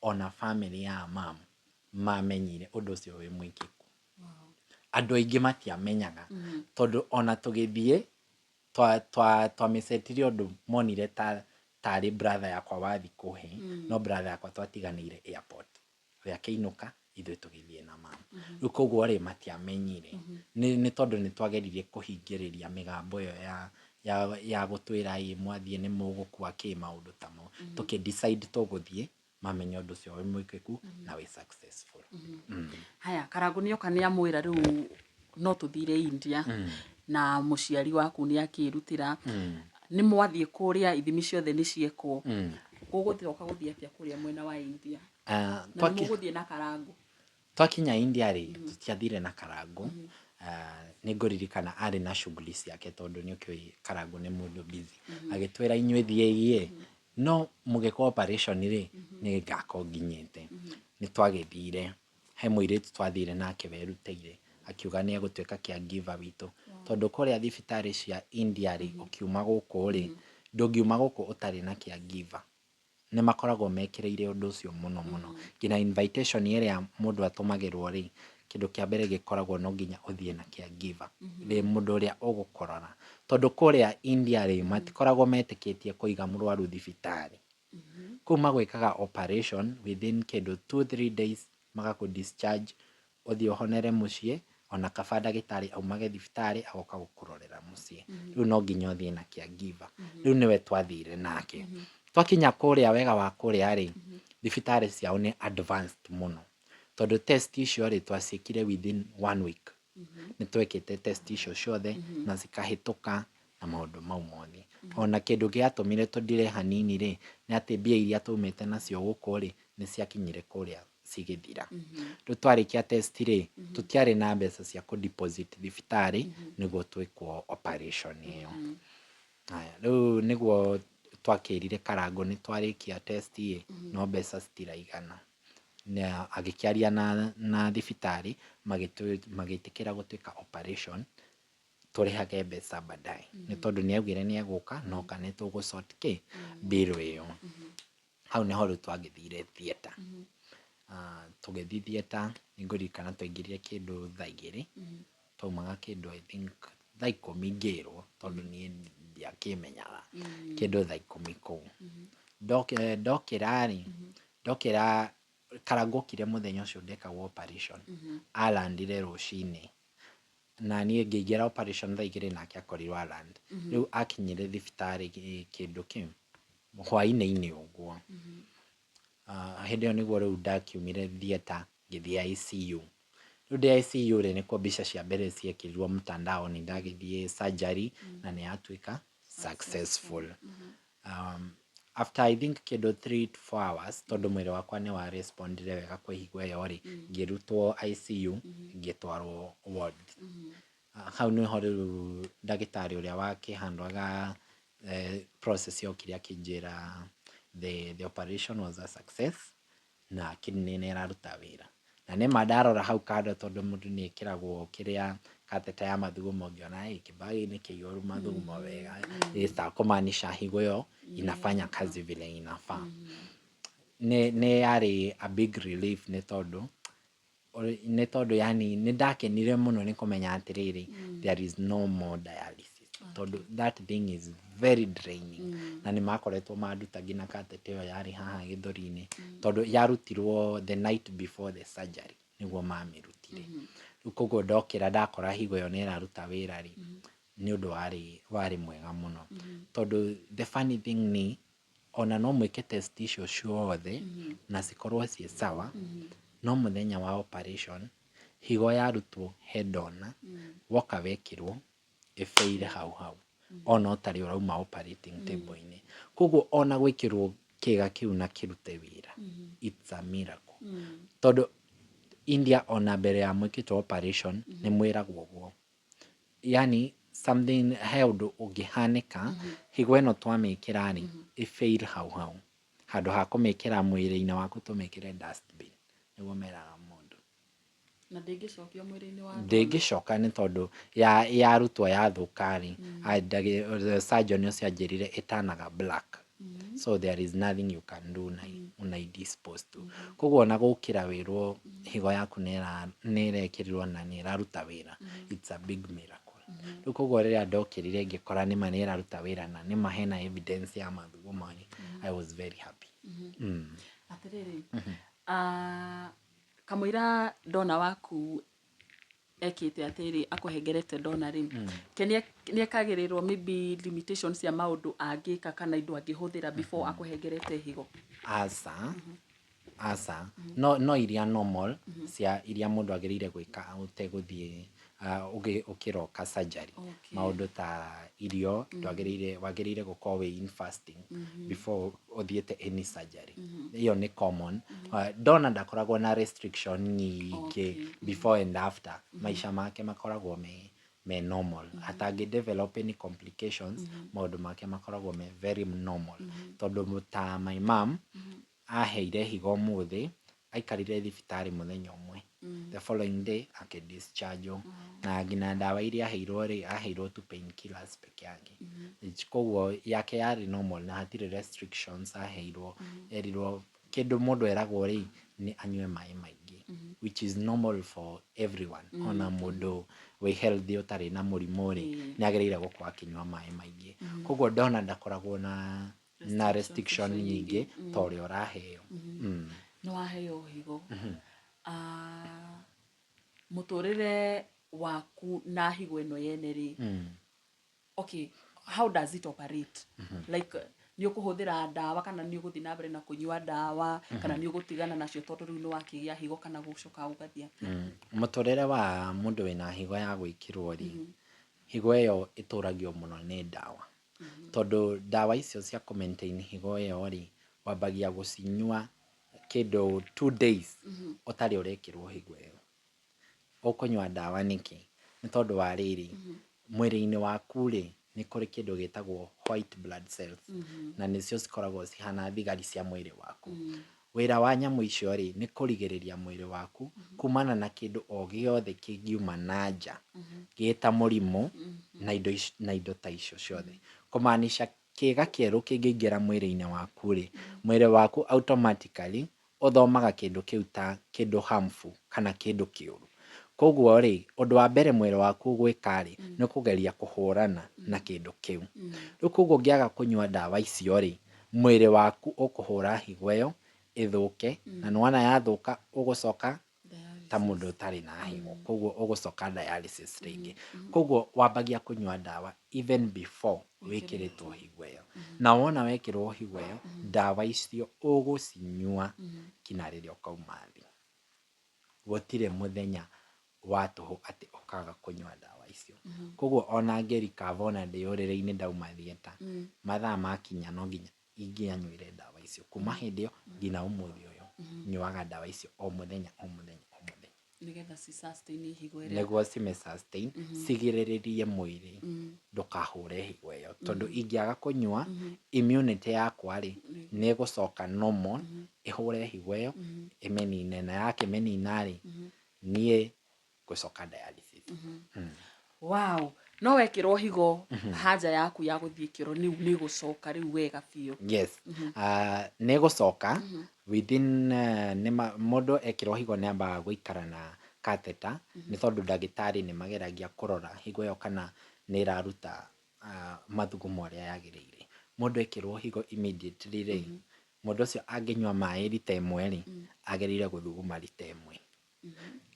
ona family ya mam mamenyire ũndũ ũcio wĩ mwĩkĩku. Andũ aingĩ matiamenyaga. Tondũ ona tũgĩthiĩ, twamĩcetire ũndũ monire tarĩ brother yakwa wathi kũhe, no brother yakwa twatiganĩire airport. We akĩinũka, ithuĩ tũgĩthiĩ na mam. Rĩu koguo rĩ, matiamenyire. Nĩ tondũ nĩ twageririe kũhingĩrĩria mĩgambo ĩyo ya gũtwĩra ĩ mwathiĩ nĩ mũgũkua kĩ maũndũ ta mau. Tũkĩ decide tũgũthiĩ, mamenye ũndũ ũcio wĩ mwĩkĩku na wĩ successful. Haya, Karangũ nĩoka nĩamwĩra rĩu no tũthire India na mũciari waku nĩ akĩrutĩra. Nĩ mwathiĩ kũrĩa ithimi ciothe nĩ ciekwo. Gũgũcoka gũthiĩ atĩa kũrĩa mwena wa India? Na nĩ mũgũthiĩ na Karangũ? Twakinya India rĩ, tũtiathire na Karangũ. Nĩ ngũririkana arĩ na shughuli ciake tondũ nĩ ũkĩũĩ Karangũ nĩ mũndũ busy. Agĩtwĩra inyuĩ thiĩi ĩ, no mũgĩkwo operation rĩ, nĩ ngakorwo nginyĩte. Nĩ twagĩthire, he mũirĩtu twathire nake werutĩire, akiuga nĩ egũtuĩka caregiver witũ. Tondũ kũrĩa thibitarĩ cia India rĩ, ũkiuma gũkũ rĩ, ndũngiuma gũkũ ũtarĩ na caregiver. Nĩ makoragwo mekĩrĩire ũndũ ũcio mũno mũno. Nginya invitation ĩrĩa mũndũ atũmagĩrwo rĩ, kĩndũ kĩa mbere gĩkoragwo no nginya ũthiĩ na caregiver. Rĩ mũndũ ũrĩa ũgũkũrora. Tondũ kũrĩa India rĩ, matikoragwo metĩkĩtie kũiga mũrwaru thibitarĩ. Kũu magwĩkaga operation within kĩndũ 2-3 days magakũ discharge ũthiĩ ũhonere mũciĩ, ona kaba ndagĩtarĩ aumage thibitarĩ agoka gũkũrorera mũciĩ. Rĩu no nginya ũthiĩ na caregiver. Rĩu nĩwe twathire nake. Twakinya kũrĩa wega wa kũrĩa rĩ, thibitarĩ ciao nĩ advanced mũno. Tondũ test icio rĩ, twaciĩkire within one week. Nĩ twekĩte test icio ciothe na cikahĩtũka na maũndũ mau mothe. Ona kĩndũ gĩatũmire tũ delay hanini rĩ, nĩ atĩ mbia iria twaumĩte nacio gũkũ rĩ, nĩ ciakinyire kũrĩa cigĩthira. Rĩu twarĩkia test rĩ, tũtiarĩ na mbeca cia kũ deposit thibitarĩ nĩguo twĩkwo operation ĩyo. Haya, rĩu nĩguo twakĩrire Karangũ nĩ twarĩkia test ĩ, no mbeca citiraigana. Na agĩkĩaria na thibitarĩ, magĩtĩkĩra gũtwĩka operation, tũrĩhage mbeca baadaye. Nĩ tondũ nĩ augire nĩ egũka, noka nĩ tũgũ sort kĩ, bill ĩyo. Hau nĩho rĩu twagĩthire theatre. Tũgĩthiĩ theatre, nĩ ngũririkana twaingĩrire kĩndũ thaa igĩrĩ, twaumaga kĩndũ I think thaa ikũmi ngĩrwo, tondũ niĩ ndiakĩmenyaga, kĩndũ thaa ikũmi kũu. Ndokĩra rĩ, ndokĩra Karangũ okire mũthenya ũcio ndekagwo operation, alandire rũcinĩ. Na niĩ ngĩingĩra operation thaa igĩrĩ nake akorirwo aland. Rĩu akinyire thibitarĩ kĩndũ kĩ hwainĩ-inĩ ũguo. Hĩndĩ ĩyo nĩguo rĩu ndakiumire theatre ngĩthiĩ ICU. Rĩu ndĩ ICU rĩ, nĩkuo mbica cia mbere ciekĩrirwo mtandao nĩ ndagĩthiĩ surgery na nĩ yatuĩka successful. After I think kĩndũ 3 to 4 hours, tondũ mwĩrĩ wakwa nĩ wa respondire wega kwĩ higo ĩyo rĩ, ngĩrutwo ICU ngĩtwarwo ward. Hau nĩho rĩu ndagĩtarĩ ũrĩa wakĩhandwaga process yokire akĩnjĩra the operation was a success na kidney nĩ ĩraruta wĩra. Na nĩma ndarora hau kando, tondũ mũndũ nĩ ekĩragwo kĩrĩa catheter ya mathugumo, ngĩona kĩbagi nĩ kĩihũru mathugumo wega, ĩ kumaanisha higo ĩyo inafanya kazi vile inafaa. Nĩ yarĩ a big relief nĩ tondũ yani nĩ ndakenire mũno nĩ kũmenya atĩrĩrĩ, there is no more dialysis, tondũ that thing is very draining. Na nĩ makoretwo manduta nginya catheter ĩyo yarĩ haha gĩthũri-inĩ, tondũ yarutirwo the night before the surgery nĩguo mamĩrutire. Rĩu koguo ndokĩra ndakora higo ĩyo nĩ ĩraruta wĩra rĩ, nĩ ũndũ warĩ mwega mũno, tondũ the funny thing nĩ ona no mwĩke test icio ciothe na cikorwo ciĩ sawa, no mũthenya wa operation higo yarutwo he donor woka wekĩrwo ĩbĩire hau hau ona ũtarĩ ũrauma operating table-inĩ. Koguo ona gwĩkĩrwo kĩga kĩu na kĩrute wĩra, it's a miracle, tondũ India ona mbere ya mwĩkĩtwo operation nĩ mwĩragwo ũguo, yani something he ũndũ ũngĩhanĩka higo ĩno twamĩkĩra rĩ, ĩfail hau hau, handũ ha kũmĩkĩra mwĩrĩ-inĩ waku tũmĩkĩre dustbin, nĩguo meraga mũndũ. Na ndĩngĩcokio mwĩrĩ-inĩ wa donor? Ndĩngĩcoka, nĩ tondũ yarutwo yathũka rĩ, surgeon ũcio anjĩrire ĩtanaga black, so there is nothing you can do na unaidispose to. Koguo ona gũkĩra wĩrwo higo yaku nĩ ĩrekĩrirwo na nĩ ĩraruta wĩra, it's a big miracle. Rĩu koguo rĩrĩa ndokĩrire ngĩkora nĩma nĩ ĩraruta wĩra na nĩma hena evidence ya mathugumo rĩ, I was very happy. Atĩrĩrĩ, kamũira donor waku ekĩte atĩrĩ, akũhengerete donor rĩ, ke nĩ ekagĩrĩrwo maybe limitations cia maũndũ angĩka kana indo angĩhũthĩra before akũhengerete higo? Aca, aca, no iria normal cia iria mũndũ agĩrĩire gwĩka ũtegũthiĩ ũkĩroka surgery. Maũndũ ta irio ndwagĩrĩire, wagĩrĩire gũkorwo wĩ in fasting before ũthiĩte any surgery, ĩyo nĩ common. Donor ndakoragwo na restriction nyingĩ before and after, maica make makoragwo me normal, atangĩ develop any complications, maũndũ make makoragwo me very normal, tondũ ta my mom aheire higo ũmũthĩ, aikarire thibitarĩ mũthenya ũmwe, the following day akĩdischargewo, na nginya ndawa iria aheirwo rĩ, aheirwo tu pain killers peke yake. Koguo yake yarĩ normal na hatirĩ restrictions aheirwo. Erirwo kĩndũ mũndũ eragwo rĩ, nĩ anyue maĩ maingĩ, which is normal for everyone. Ona mũndũ wĩ healthy ũtarĩ na mũrimũ rĩ, nĩ agĩrĩire gũkorwo akĩnyua maĩ maingĩ. Koguo ndona ndakoragwo na restriction nyingĩ ta ũrĩa ũraheo. Nĩ waheo higo. Mũtũrĩre waku na higo ĩno yene rĩ, okay, how does it operate? Like nĩ ũkũhũthĩra ndawa kana nĩ ũgũthiĩ na mbere na kũnyua ndawa kana nĩ ũgũtigana nacio tondũ rĩu nĩ wakĩgĩa higo, kana gũcoka gũgathiĩ atĩa? Mũtũrĩre wa mũndũ wĩna higo ya gwĩkĩrwo rĩ, higo ĩyo ĩtũragio mũno nĩ ndawa, tondũ ndawa icio cia kũ maintain higo ĩyo rĩ, wambagia gũcinyua kĩndũ 2 days ũtarĩ ũrekĩrwo higo ĩyo. Ũkũnyua ndawa nĩkĩ? Nĩ tondũ wa rĩrĩ, mwĩrĩ-inĩ waku rĩ, nĩ kũrĩ kĩndũ gĩtagwo white blood cells, na nĩcio cikoragwo cihana thigari cia mwĩrĩ waku. Wĩra wa nyamũ icio rĩ, nĩ kũrigĩrĩria mwĩrĩ waku kumana na kĩndũ o gĩothe kĩngiuma na nja gĩta mũrimũ na indo ta icio ciothe. Kũmaanisha kĩga kĩerũ kĩngĩingĩra mwĩrĩ-inĩ waku rĩ, mwĩrĩ waku automatically ũthomaga kĩndũ kĩu ta kĩndũ harmful kana kĩndũ kĩũru. Koguo rĩ, ũndũ wa mbere mwĩrĩ waku ũgwĩka rĩ, nĩ kũgeria kũhũrana na kĩndũ kĩu. Rĩu koguo ũngĩaga kũnyua ndawa icio rĩ, mwĩrĩ waku ũkũhũra higo ĩyo ĩthũke, na nĩwona yathũka ũgũcoka ta mũndũ ũtarĩ na higo, koguo ũgũcoka dialysis rĩngĩ. Koguo wambagia kũnyua ndawa even before wĩkĩrĩtwo higo ĩyo, na wona wekĩrwo higo ĩyo, ndawa icio ũgũcinyua nginya rĩrĩa ũkauma thĩ. Gũtirĩ mũthenya wa tũhũ atĩ ũkaga kũnyua ndawa icio. Koguo ona ngĩ recover, ona ndĩ ũrĩrĩ-inĩ ndauma theatre, mathaa makinya no nginya ingĩanyuire ndawa icio. Kuma hĩndĩ ĩyo nginya ũmũthĩ ũyũ, nyuaga ndawa icio o mũthenya, o mũthenya, o mũthenya. Nĩgetha ci sustain higo ĩrĩa. Nĩguo cime sustain, cigirĩrĩrie mwĩrĩ ndũkahũre higo ĩyo, tondũ ingĩaga kũnyua, immunity yakwa rĩ, nĩ ĩgũcoka normal, ĩhũre higo ĩyo ĩmĩnine, na yakĩmĩnina rĩ, niĩ ngũcoka dialysis. Wow, no wekĩrwo higo, haja yaku ya gũthiĩ kĩoro nĩ ĩgũcoka rĩu wega biũ? Yes, nĩ ĩgũcoka within nĩma, mũndũ ekĩrwo higo nĩ ambaga gũikara na catheter, nĩ tondũ ndagĩtarĩ nĩ mageragia kũrora higo ĩyo kana nĩ ĩraruta mathugumo ũrĩa yagĩrĩire. Mũndũ ekĩrwo higo immediately rĩ, mũndũ ũcio angĩnyua maĩ rita 1 rĩ, agĩrĩire gũthuguma rita 1.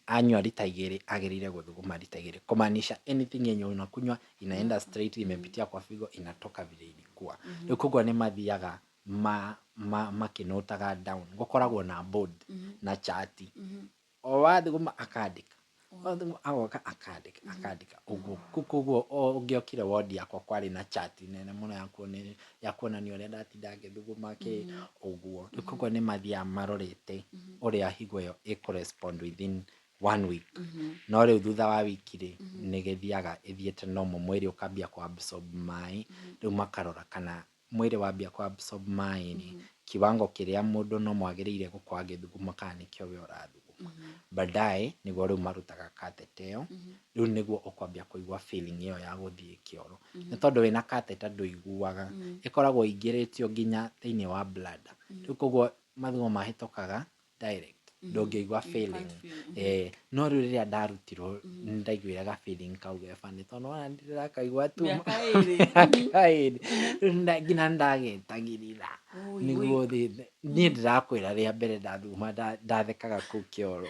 Anyua rita 2, agĩrĩire gũthuguma rita 2, kumaanisha anything yenye unakunywa inaenda straight, imepitia kwa figo, inatoka vile ilikuwa. Rĩu koguo nĩ mathiaga makĩnotaga down. Gũkoragwo na board na chart, o wathuguma akandĩka, wathuguma agoka akandĩka, akandĩka ũguo. Koguo o ũngĩokire wodi yakwa, kwarĩ na chart nene mũno ya kuonania ũrĩa ndatinda ngĩthuguma kĩ ũguo. Rĩu koguo nĩ mathiaga marorete ũrĩa higo ĩyo ĩkũ respond within one week. No rĩu thutha wa wiki rĩ, nĩ gĩthiaga ĩthiĩte normal, mwĩrĩ ũkambia kũ absorb maĩ. Rĩu makarora kana mwĩrĩ wambia kũ absorb maĩ rĩ, kiwango kĩrĩa mũndũ no mwagĩrĩire gũkorwo agĩthuguma kana nĩkĩo we ũrathuguma. Baadaye nĩguo rĩu marutaga catheter ĩyo, rĩu nĩguo ũkwambia kũigua feeling ĩyo ya gũthiĩ kĩoro, nĩ tondũ wĩna catheter ndũiguaga, ĩkoragwo ĩingĩrĩtio nginya thĩinĩ wa bladder. Rĩu koguo mathugumo mahĩtũkaga direct, ndũngĩigua feeling. Eh, no rĩu rĩrĩa ndarutirwo, nĩ ndaiguire ga feeling kau ge funny, tondũ wona ndĩrakaigua tu Mĩaka 2. Mĩaka 2. Rĩu nginya nĩndagetagĩrĩra nĩguo thiĩ. Niĩ ndĩrakwĩra, rĩa mbere ndathuguma, ndathekaga kũu kĩoro,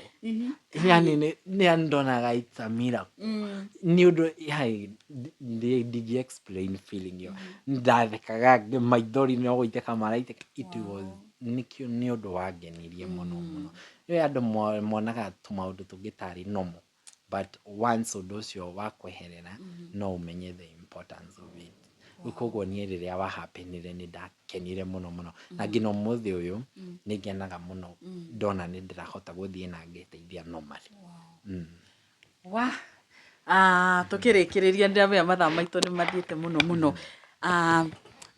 yani nĩ ndonaga it's a miracle, nĩ ũndũ hai ndingĩ explain feeling ĩyo. Ndathekaga, maithori no gũitĩka maraitĩka. It was nĩkĩo nĩ ũndũ wangenirie mũno mũno. Rĩu andũ monaga tũmaũndũ tũngĩ tarĩ normal, but once ũndũ ũcio wakweherera, no ũmenye the importance of it. Rĩu koguo niĩ rĩrĩa wa happenire, nĩ ndakenire mũno mũno, na nginya ũmũthĩ ũyũ nĩ ngenaga mũno ndona nĩ ndĩrahota gũthiĩ na ngeteithia normally. Wa tũkĩrĩkĩrĩria, ndĩramenya mathaa maitũ nĩ mathiĩte mũno mũno.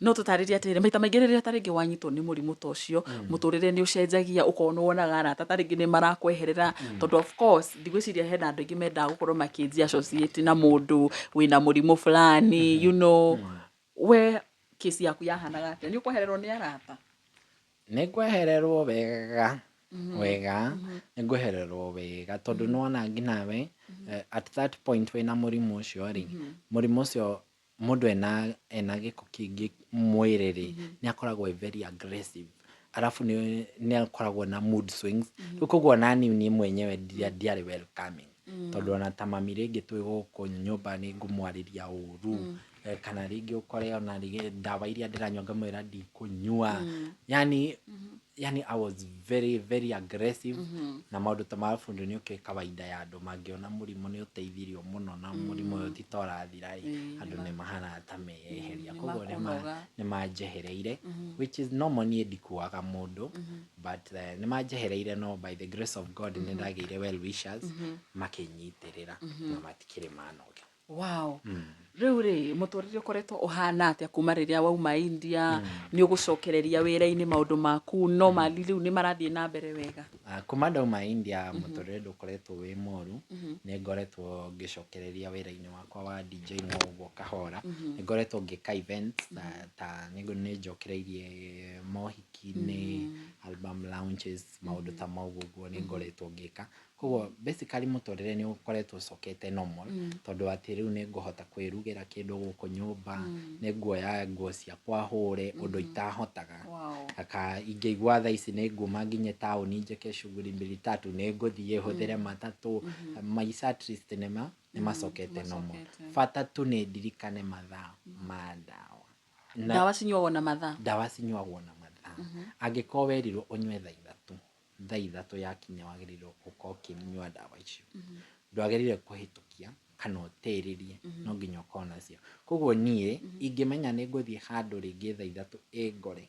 No tũtarĩrie atĩrĩrĩ, maita maingĩ rĩrĩa ta rĩngĩ wanyitwo nĩ mũrimũ ta ũcio, mũtũrĩre nĩ ũcenjagia, ũkorwo nĩ wonaga arata ta rĩngĩ nĩ marakweherera, tondũ of course ndigwĩciria hena andũ aingĩ mendaga gũkorwo makĩnjia associate na mũndũ wĩna mũrimũ fulani. We kesi yaku yahanaga atĩa? Nĩ ũkwehererwo nĩ arata? Nĩ ngwehererwo wega wega, nĩ ngwehererwo wega, tondũ nĩwona nginya we at that point wĩna mũrimũ ũcio rĩ, mũrimũ ũcio mũndũ ena gĩko kĩingĩ mwĩrĩ rĩ, nĩ akoragwo e very aggressive, alafu nĩ akoragwo na mood swings. Rĩu koguo nani niĩ mwenyewe ndiarĩ welcoming, tondũ ona ta mami rĩngĩ twĩ gũkũ nyũmba nĩ ngũmwarĩria ũru, kana rĩngĩ ũkore ona rĩngĩ ndawa iria ndĩranyua ngamwĩra ndikũnyua. Yani I was very very aggressive na maũndũ ta ma bundu. Nĩ ũkĩũĩ kawaida ya andũ mangĩona mũrimũ nĩ ũteithirio mũno na mũrimũ ũyũ ti ta ũrathira ĩ, andũ nĩ mahanaga ta meyeheria. Nĩ Koguo makũnoga. Nĩ manjehereire, which is normal, niĩ ndikuaga mũndũ, but nĩ manjehereire, no by the grace of God nĩ ndagĩire well wishers makĩnyitĩrĩra na matikĩrĩ manoga. Wow. Rĩu rĩ, mũtũrĩre ũkoretwo ũhana atĩa kuma rĩrĩa wauma India? Nĩ ũgũcokereria wĩra-inĩ, maũndũ maku normally rĩu nĩ marathiĩ na mbere wega? Kuma ndauma India, mũtũrĩre ndũkoretwo wĩ mũru. Nĩ ngoretwo ngĩcokereria wĩra-inĩ wakwa wa DJ no ũguo kahora. Nĩ ngoretwo ngĩka events ta nĩ njokereirie mohiki-inĩ, album launches, maũndũ ta mau ũguo nĩ ngoretwo ngĩka. Koguo basically mũtũrĩre nĩ ũkoretwo ũcokete normal, tondũ atĩ rĩu nĩ ngũhota kwĩrugĩra. ngwĩrugĩra kĩndũ gũkũ nyũmba, nĩ nguoya nguo ciakwa hũre, ũndũ itahotaga. Aka ingĩigua thaa ici nĩ nguma nginye taũni njĩke shughuli mbili tatu, nĩ ngũthiĩ hũthĩre matatũ. Maica at least nĩ macokete normal. Macokete. Bata tu nĩ ndirikane mathaa ma ndawa. Na Ndawa cinyuagwo na mathaa? Ndawa cinyuagwo na mathaa. Angĩkorwo werirwo ũnyue thaa 3, thaa 3 yakinya wagĩrĩirwo gũkorwo ũkĩnyua ndawa icio. Ndwagĩrĩire kũhĩtũkia kana ũtĩrĩrie, no nginya ũkorwo nacio. Koguo niĩ ingĩmenya nĩ ngũthiĩ handũ rĩngĩ thaa 3 ĩngore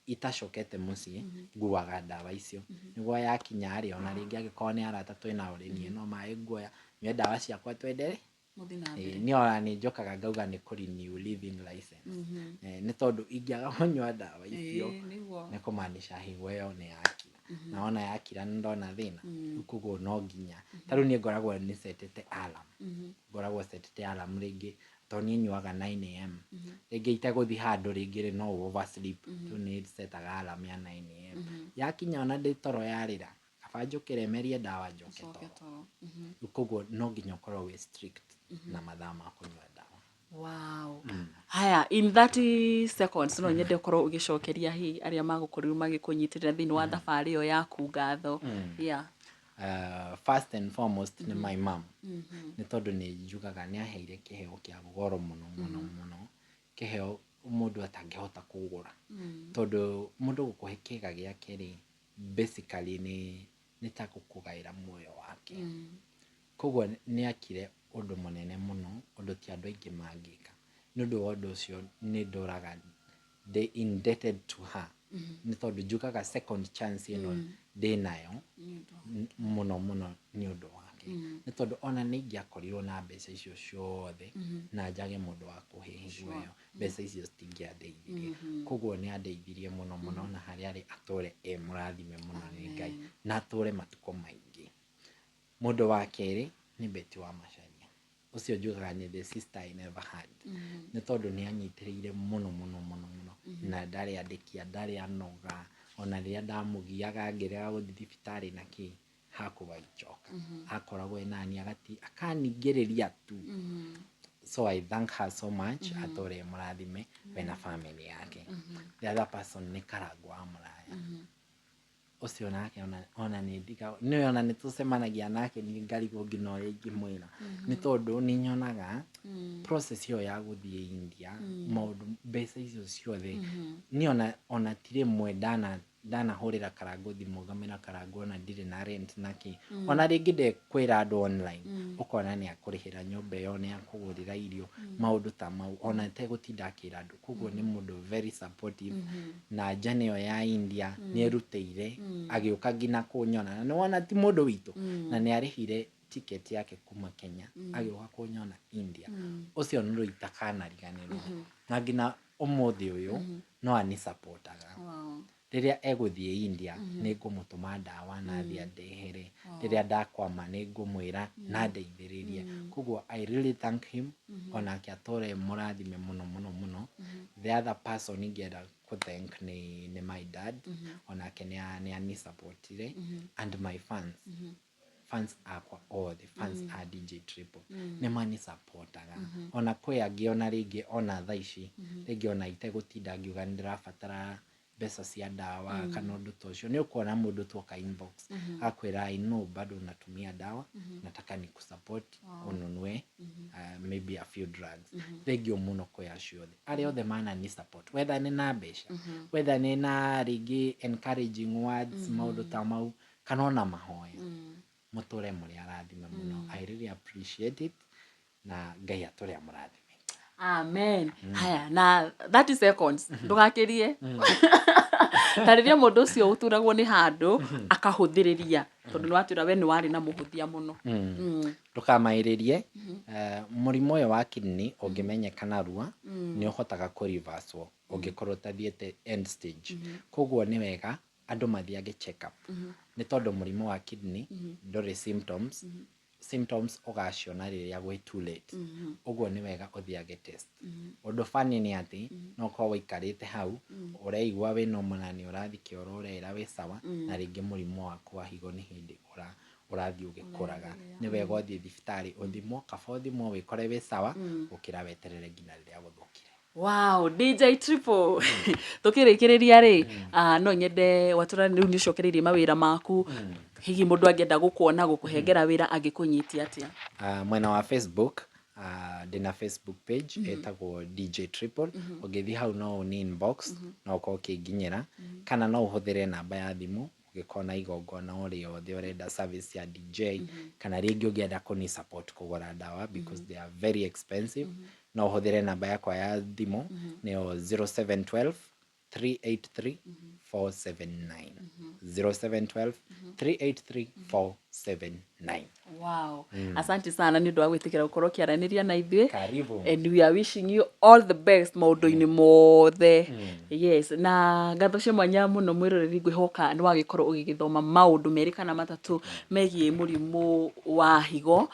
itacokete mũciĩ, nguaga ndawa icio nĩguo yakinya rĩ, ona rĩngĩ angĩkorwo nĩ arata twĩnao rĩ, niĩ no maĩ nguoya nyue ndawa ciakwa, twendere. Mũthiĩ na mbere. Niĩ ona nĩ njokaga ngauga nĩ kũ renew living license. Nĩ tondũ ingĩaga kũnyua ndawa icio, Nĩguo. nĩ kũmaanisha higo ĩyo nĩ yakira, na wona yakira nĩ ndona thĩna. Rĩu koguo no nginya, ta rĩu niĩ ngoragwo nĩ setete alarm, ngoragwo setete alarm rĩngĩ, tondũ niĩ nyuaga 9 a.m., rĩngĩ itegũthiĩ handũ rĩngĩ rĩ, no oversleep. Rĩu nĩ setaga alarm ya 9 a.m., yakinya ona ndĩ toro yarĩra, kaba njũkĩre merie ndawa njoke Ũcoke toro. Toro. Rĩu koguo no nginya ũkorwo wĩ strict na mathaa ma kũnyua ndawa. Wow. Haya, in 30 seconds no nyende ũkorwo ũgĩcokeria hihi arĩa magũkorirwo magĩkũnyitĩrĩra thĩinĩ wa thabarĩ ĩyo yaku ngatho. Yeah. First and foremost nĩ my mom, nĩ tondũ nĩ njugaga nĩ aheire kĩheo kĩa goro mũno mũno mũno, kĩheo mũndũ atangĩhota kũgũra, tondũ mũndũ gũkũhe kĩga gĩake rĩ, basically nĩ ta gũkũgaĩra muoyo wake. Koguo nĩ akire ũndũ mũnene mũno, ũndũ ti andũ aingĩ mangĩka. Nĩ ũndũ wa ũndũ ũcio nĩ ndũraga ndĩ indebted to her, nĩ tondũ njugaga second chance ĩno ndĩnayo mũno mũno nĩ ũndũ wake, nĩ tondũ ona nĩ ingĩakorirwo na mbeca icio ciothe na njage mũndũ wa kũhe higo ĩyo, mbeca icio citingĩandeithirie. Koguo nĩ andeithirie mũno mũno, na harĩa arĩ atũre e mũrathime mũno nĩ Ngai na atũre matukũ maingĩ. Mũndũ wa kerĩ nĩ Betty wa Macharia. Ũcio njugaga nĩ the sister I never had, nĩ tondũ nĩ anyitĩrĩire mũno mũno mũno mũno, na ndarĩ andĩkia, ndarĩ anoga. Ona rĩrĩa ndamũgiaga ngĩrega gũthiĩ thibitarĩ na kĩ, hakuwaichoka, akoragwo e nani agati akaningĩrĩria tu. So I thank her so much, atũre mũrathime we na family yake. The other person nĩ Karangũ wa Mũraya. Ũcio nake ona nĩ ndiga nĩ ona nĩ tũcemanagia nake, niĩ ngarigwo nginya ũrĩa ingĩmwĩra, nĩ tondũ nĩ nyonaga process ĩyo ya gũthiĩ India, maũndũ, mbeca icio ciothe, niĩ ona ti rĩmwe ndanahũrĩra Karangũ thimũ ngamwĩra, "Karangũ, ona ndirĩ na rent na kĩ." Ona rĩngĩ ndekwĩra andũ online, ũkona nĩ akũrĩhĩra nyũmba ĩyo, nĩ akũgũrĩra irio, maũndũ ta mau, ona ategũtinda akĩra andũ. Koguo nĩ mũndũ very supportive, na journey ĩyo ya India nĩ erutĩire agĩũka nginya kũnyona, na nĩ wona ti mũndũ witũ, na nĩ arĩhire ticket yake kuma Kenya agĩũka kũnyona India. Ũcio nĩ ũndũ itakanariganĩrwo, na nginya ũmũthĩ ũyũ no anisupportaga. Rĩrĩa egũthiĩ India, nĩ ngũmũtũma ndawa na athiĩ andehere. Rĩrĩa ndakwama, nĩ ngũmwĩra na ndeithĩrĩrie. Koguo I really thank him, onake atũre mũrathime mũno mũno mũno. The other person ingĩenda kũ thank nĩ my dad, onake nĩ anisupportire, and my fans akwa othe, fans a DJ Triple nĩ manisupportaga. Ona kwĩ angĩ, ona rĩngĩ ona thaa ici rĩngĩ ona itegũtinda ngiuga nĩ ndĩrabatara mbeca cia ndawa kana ũndũ ta ũcio, nĩ ũkuona mũndũ tu oka inbox akwĩra, "I know bado unatumia dawa, nataka nikusupport ununue maybe a few drugs." Thengiũ mũno kwĩ acio othe, arĩa othe manani support, whether nĩ na mbeca, whether nĩ na rĩngĩ encouraging words, maũndũ ta mau, kana ona mahoya. Mũtũre mũrĩ arathime mũno. I really appreciate it, na Ngai atũre amũrathime. Amen. Haya, na 30 seconds, ndũgakĩrie, tarĩria mũndũ ũcio ũturagwo nĩ handũ akahũthĩrĩria, tondũ nĩ watwĩra we nĩ warĩ na mũhũthia mũno. Ndũkamaĩrĩrie. Mũrimũ ũyũ wa kidney ũngĩmenyeka narua nĩ ũhotaga kũreverse ũngĩkorwo ũtathiĩte end stage. Koguo nĩ wega andũ mathiage check up, nĩ tondũ mũrimũ wa kidney ndũrĩ symptoms. Symptoms ũgaciona rĩrĩa gwĩ too late. Ũguo nĩ wega ũthiage test. Ũndũ funny nĩ atĩ no ũkorwo wĩikarĩte hau ũreigua wĩ normal na nĩ ũrathiĩ kĩoro, ũreĩra wĩ sawa, na rĩngĩ mũrimũ waku wa higo nĩ hĩndĩ Ũrathiĩ ũgĩkũraga. Nĩ wega ũthiĩ thibitarĩ ũthimwo, kaba ũthimwo wĩkore wĩ sawa gũkĩra weterere nginya rĩrĩa gũthũkire. Wow, DJ Triple. Tukĩrĩkĩrĩria rĩ, no nyende watũra rĩu nĩ ũcokereirie mawĩra maku. Hihi mũndũ angĩenda gũkuona gũkũhengera wĩra angĩkũnyitia atĩa? Mwena wa Facebook, ndĩna Facebook page ĩtagwo DJ Triple. Ũngĩthiĩ hau no ũni inbox, no ũkorwo ũkĩnginyĩra, kana no ũhũthĩre namba ya thimũ ũngĩkorwo na igongona o rĩothe ũrenda service ya DJ, kana rĩngĩ ũngĩenda kũni support kũgũra ndawa because they are very expensive, no ũhũthĩre namba yakwa ya thimũ, nĩyo 0712 383 479, 0712 383 479. Wow. Asante sana nĩ ũndũ wa gwĩtĩkĩra gũkorwo ũkĩaranĩria na ithuĩ. Karibu. And we are wishing you all the best maũndũ-inĩ mothe. Yes, na ngatho cia mwanya mũno mwĩroreri, ngwĩhoka nĩ wagĩkorwo ũgĩgĩthoma maũndũ merĩ kana matatũ megiĩ mũrimũ wa higo.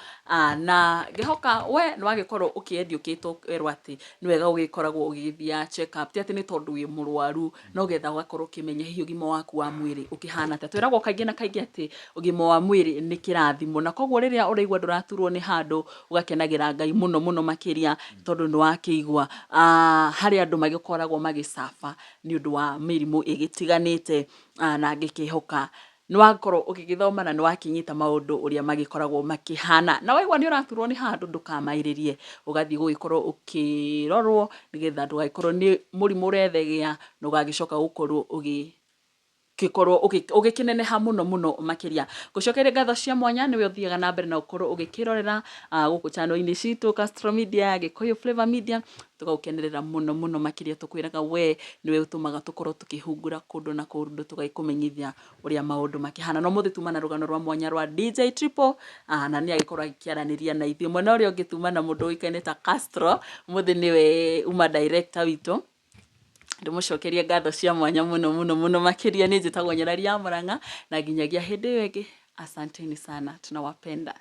Na ngĩhoka we nĩ wagĩkorwo ũkĩendiũkĩtwo ũkerwo atĩ nĩ wega ũgĩkoragwo ũgĩgĩthiaga check up, ti atĩ nĩ tondũ wĩ mũrwaru, no getha ũgakorwo ũkĩmenya hihi ũgima waku wa mwĩrĩ ũkĩhana atĩa. Twĩragwo kaingĩ na kaingĩ atĩ ũgima wa mwĩrĩ nĩ kĩrathimo, na koguo rĩrĩa ũraigua ndũraturwo nĩ handũ, ũgakenagĩra Ngai mũno mũno makĩria, tondũ nĩ wakĩigua harĩ andũ magĩkoragwo magĩcaba nĩ ũndũ wa mĩrimũ ĩgĩtiganĩte. Na ngĩkĩhoka nĩ wakorwo ũgĩgĩthoma na nĩ wakĩnyita maũndũ ũrĩa magĩkoragwo makĩhana. Na waigua nĩ ũraturwo nĩ handũ, ndũkamaĩrĩrie, ũgathiĩ gũgĩkorwo ũkĩrorwo nĩgetha ndũgagĩkorwo nĩ mũrimũ ũrethegea na ũgagĩcoka gũkorwo ũgĩ gĩkorwo ũgĩkĩneneha mũno mũno makĩria. Ngũcokeria ngatho cia mwanya nĩwe ũthiaga na mbere na gũkorwo ũgĩkĩrorera gũkũ channel-inĩ citũ, Castro Media, Gĩkũyũ Flavor Media, tũgagũkenerera mũno mũno makĩria. Tũkwĩraga we nĩwe ũtũmaga tũkorwo tũkĩhungura kũndũ na kũndũ, tũgagĩkũmenyithia ũrĩa maũndũ makĩhana. Na ũmũthĩ tuma na rũgano rwa mwanya rwa DJ Triple, na nĩ agĩkorwo agĩkĩaranĩria na ithuĩ. Mwena ũrĩa ũngĩ tuma na mũndũ ũĩkaine ta Castro, ũmũthĩ nĩwe uma director witũ. Ndĩmũcokerie ngatho cia mwanya mũno mũno mũno makĩria. Niĩ njĩtagwo Nyarari ya Mũrang'a, na nginyagia hĩndĩ ĩyo ĩngĩ, asanteni sana, tunawapenda.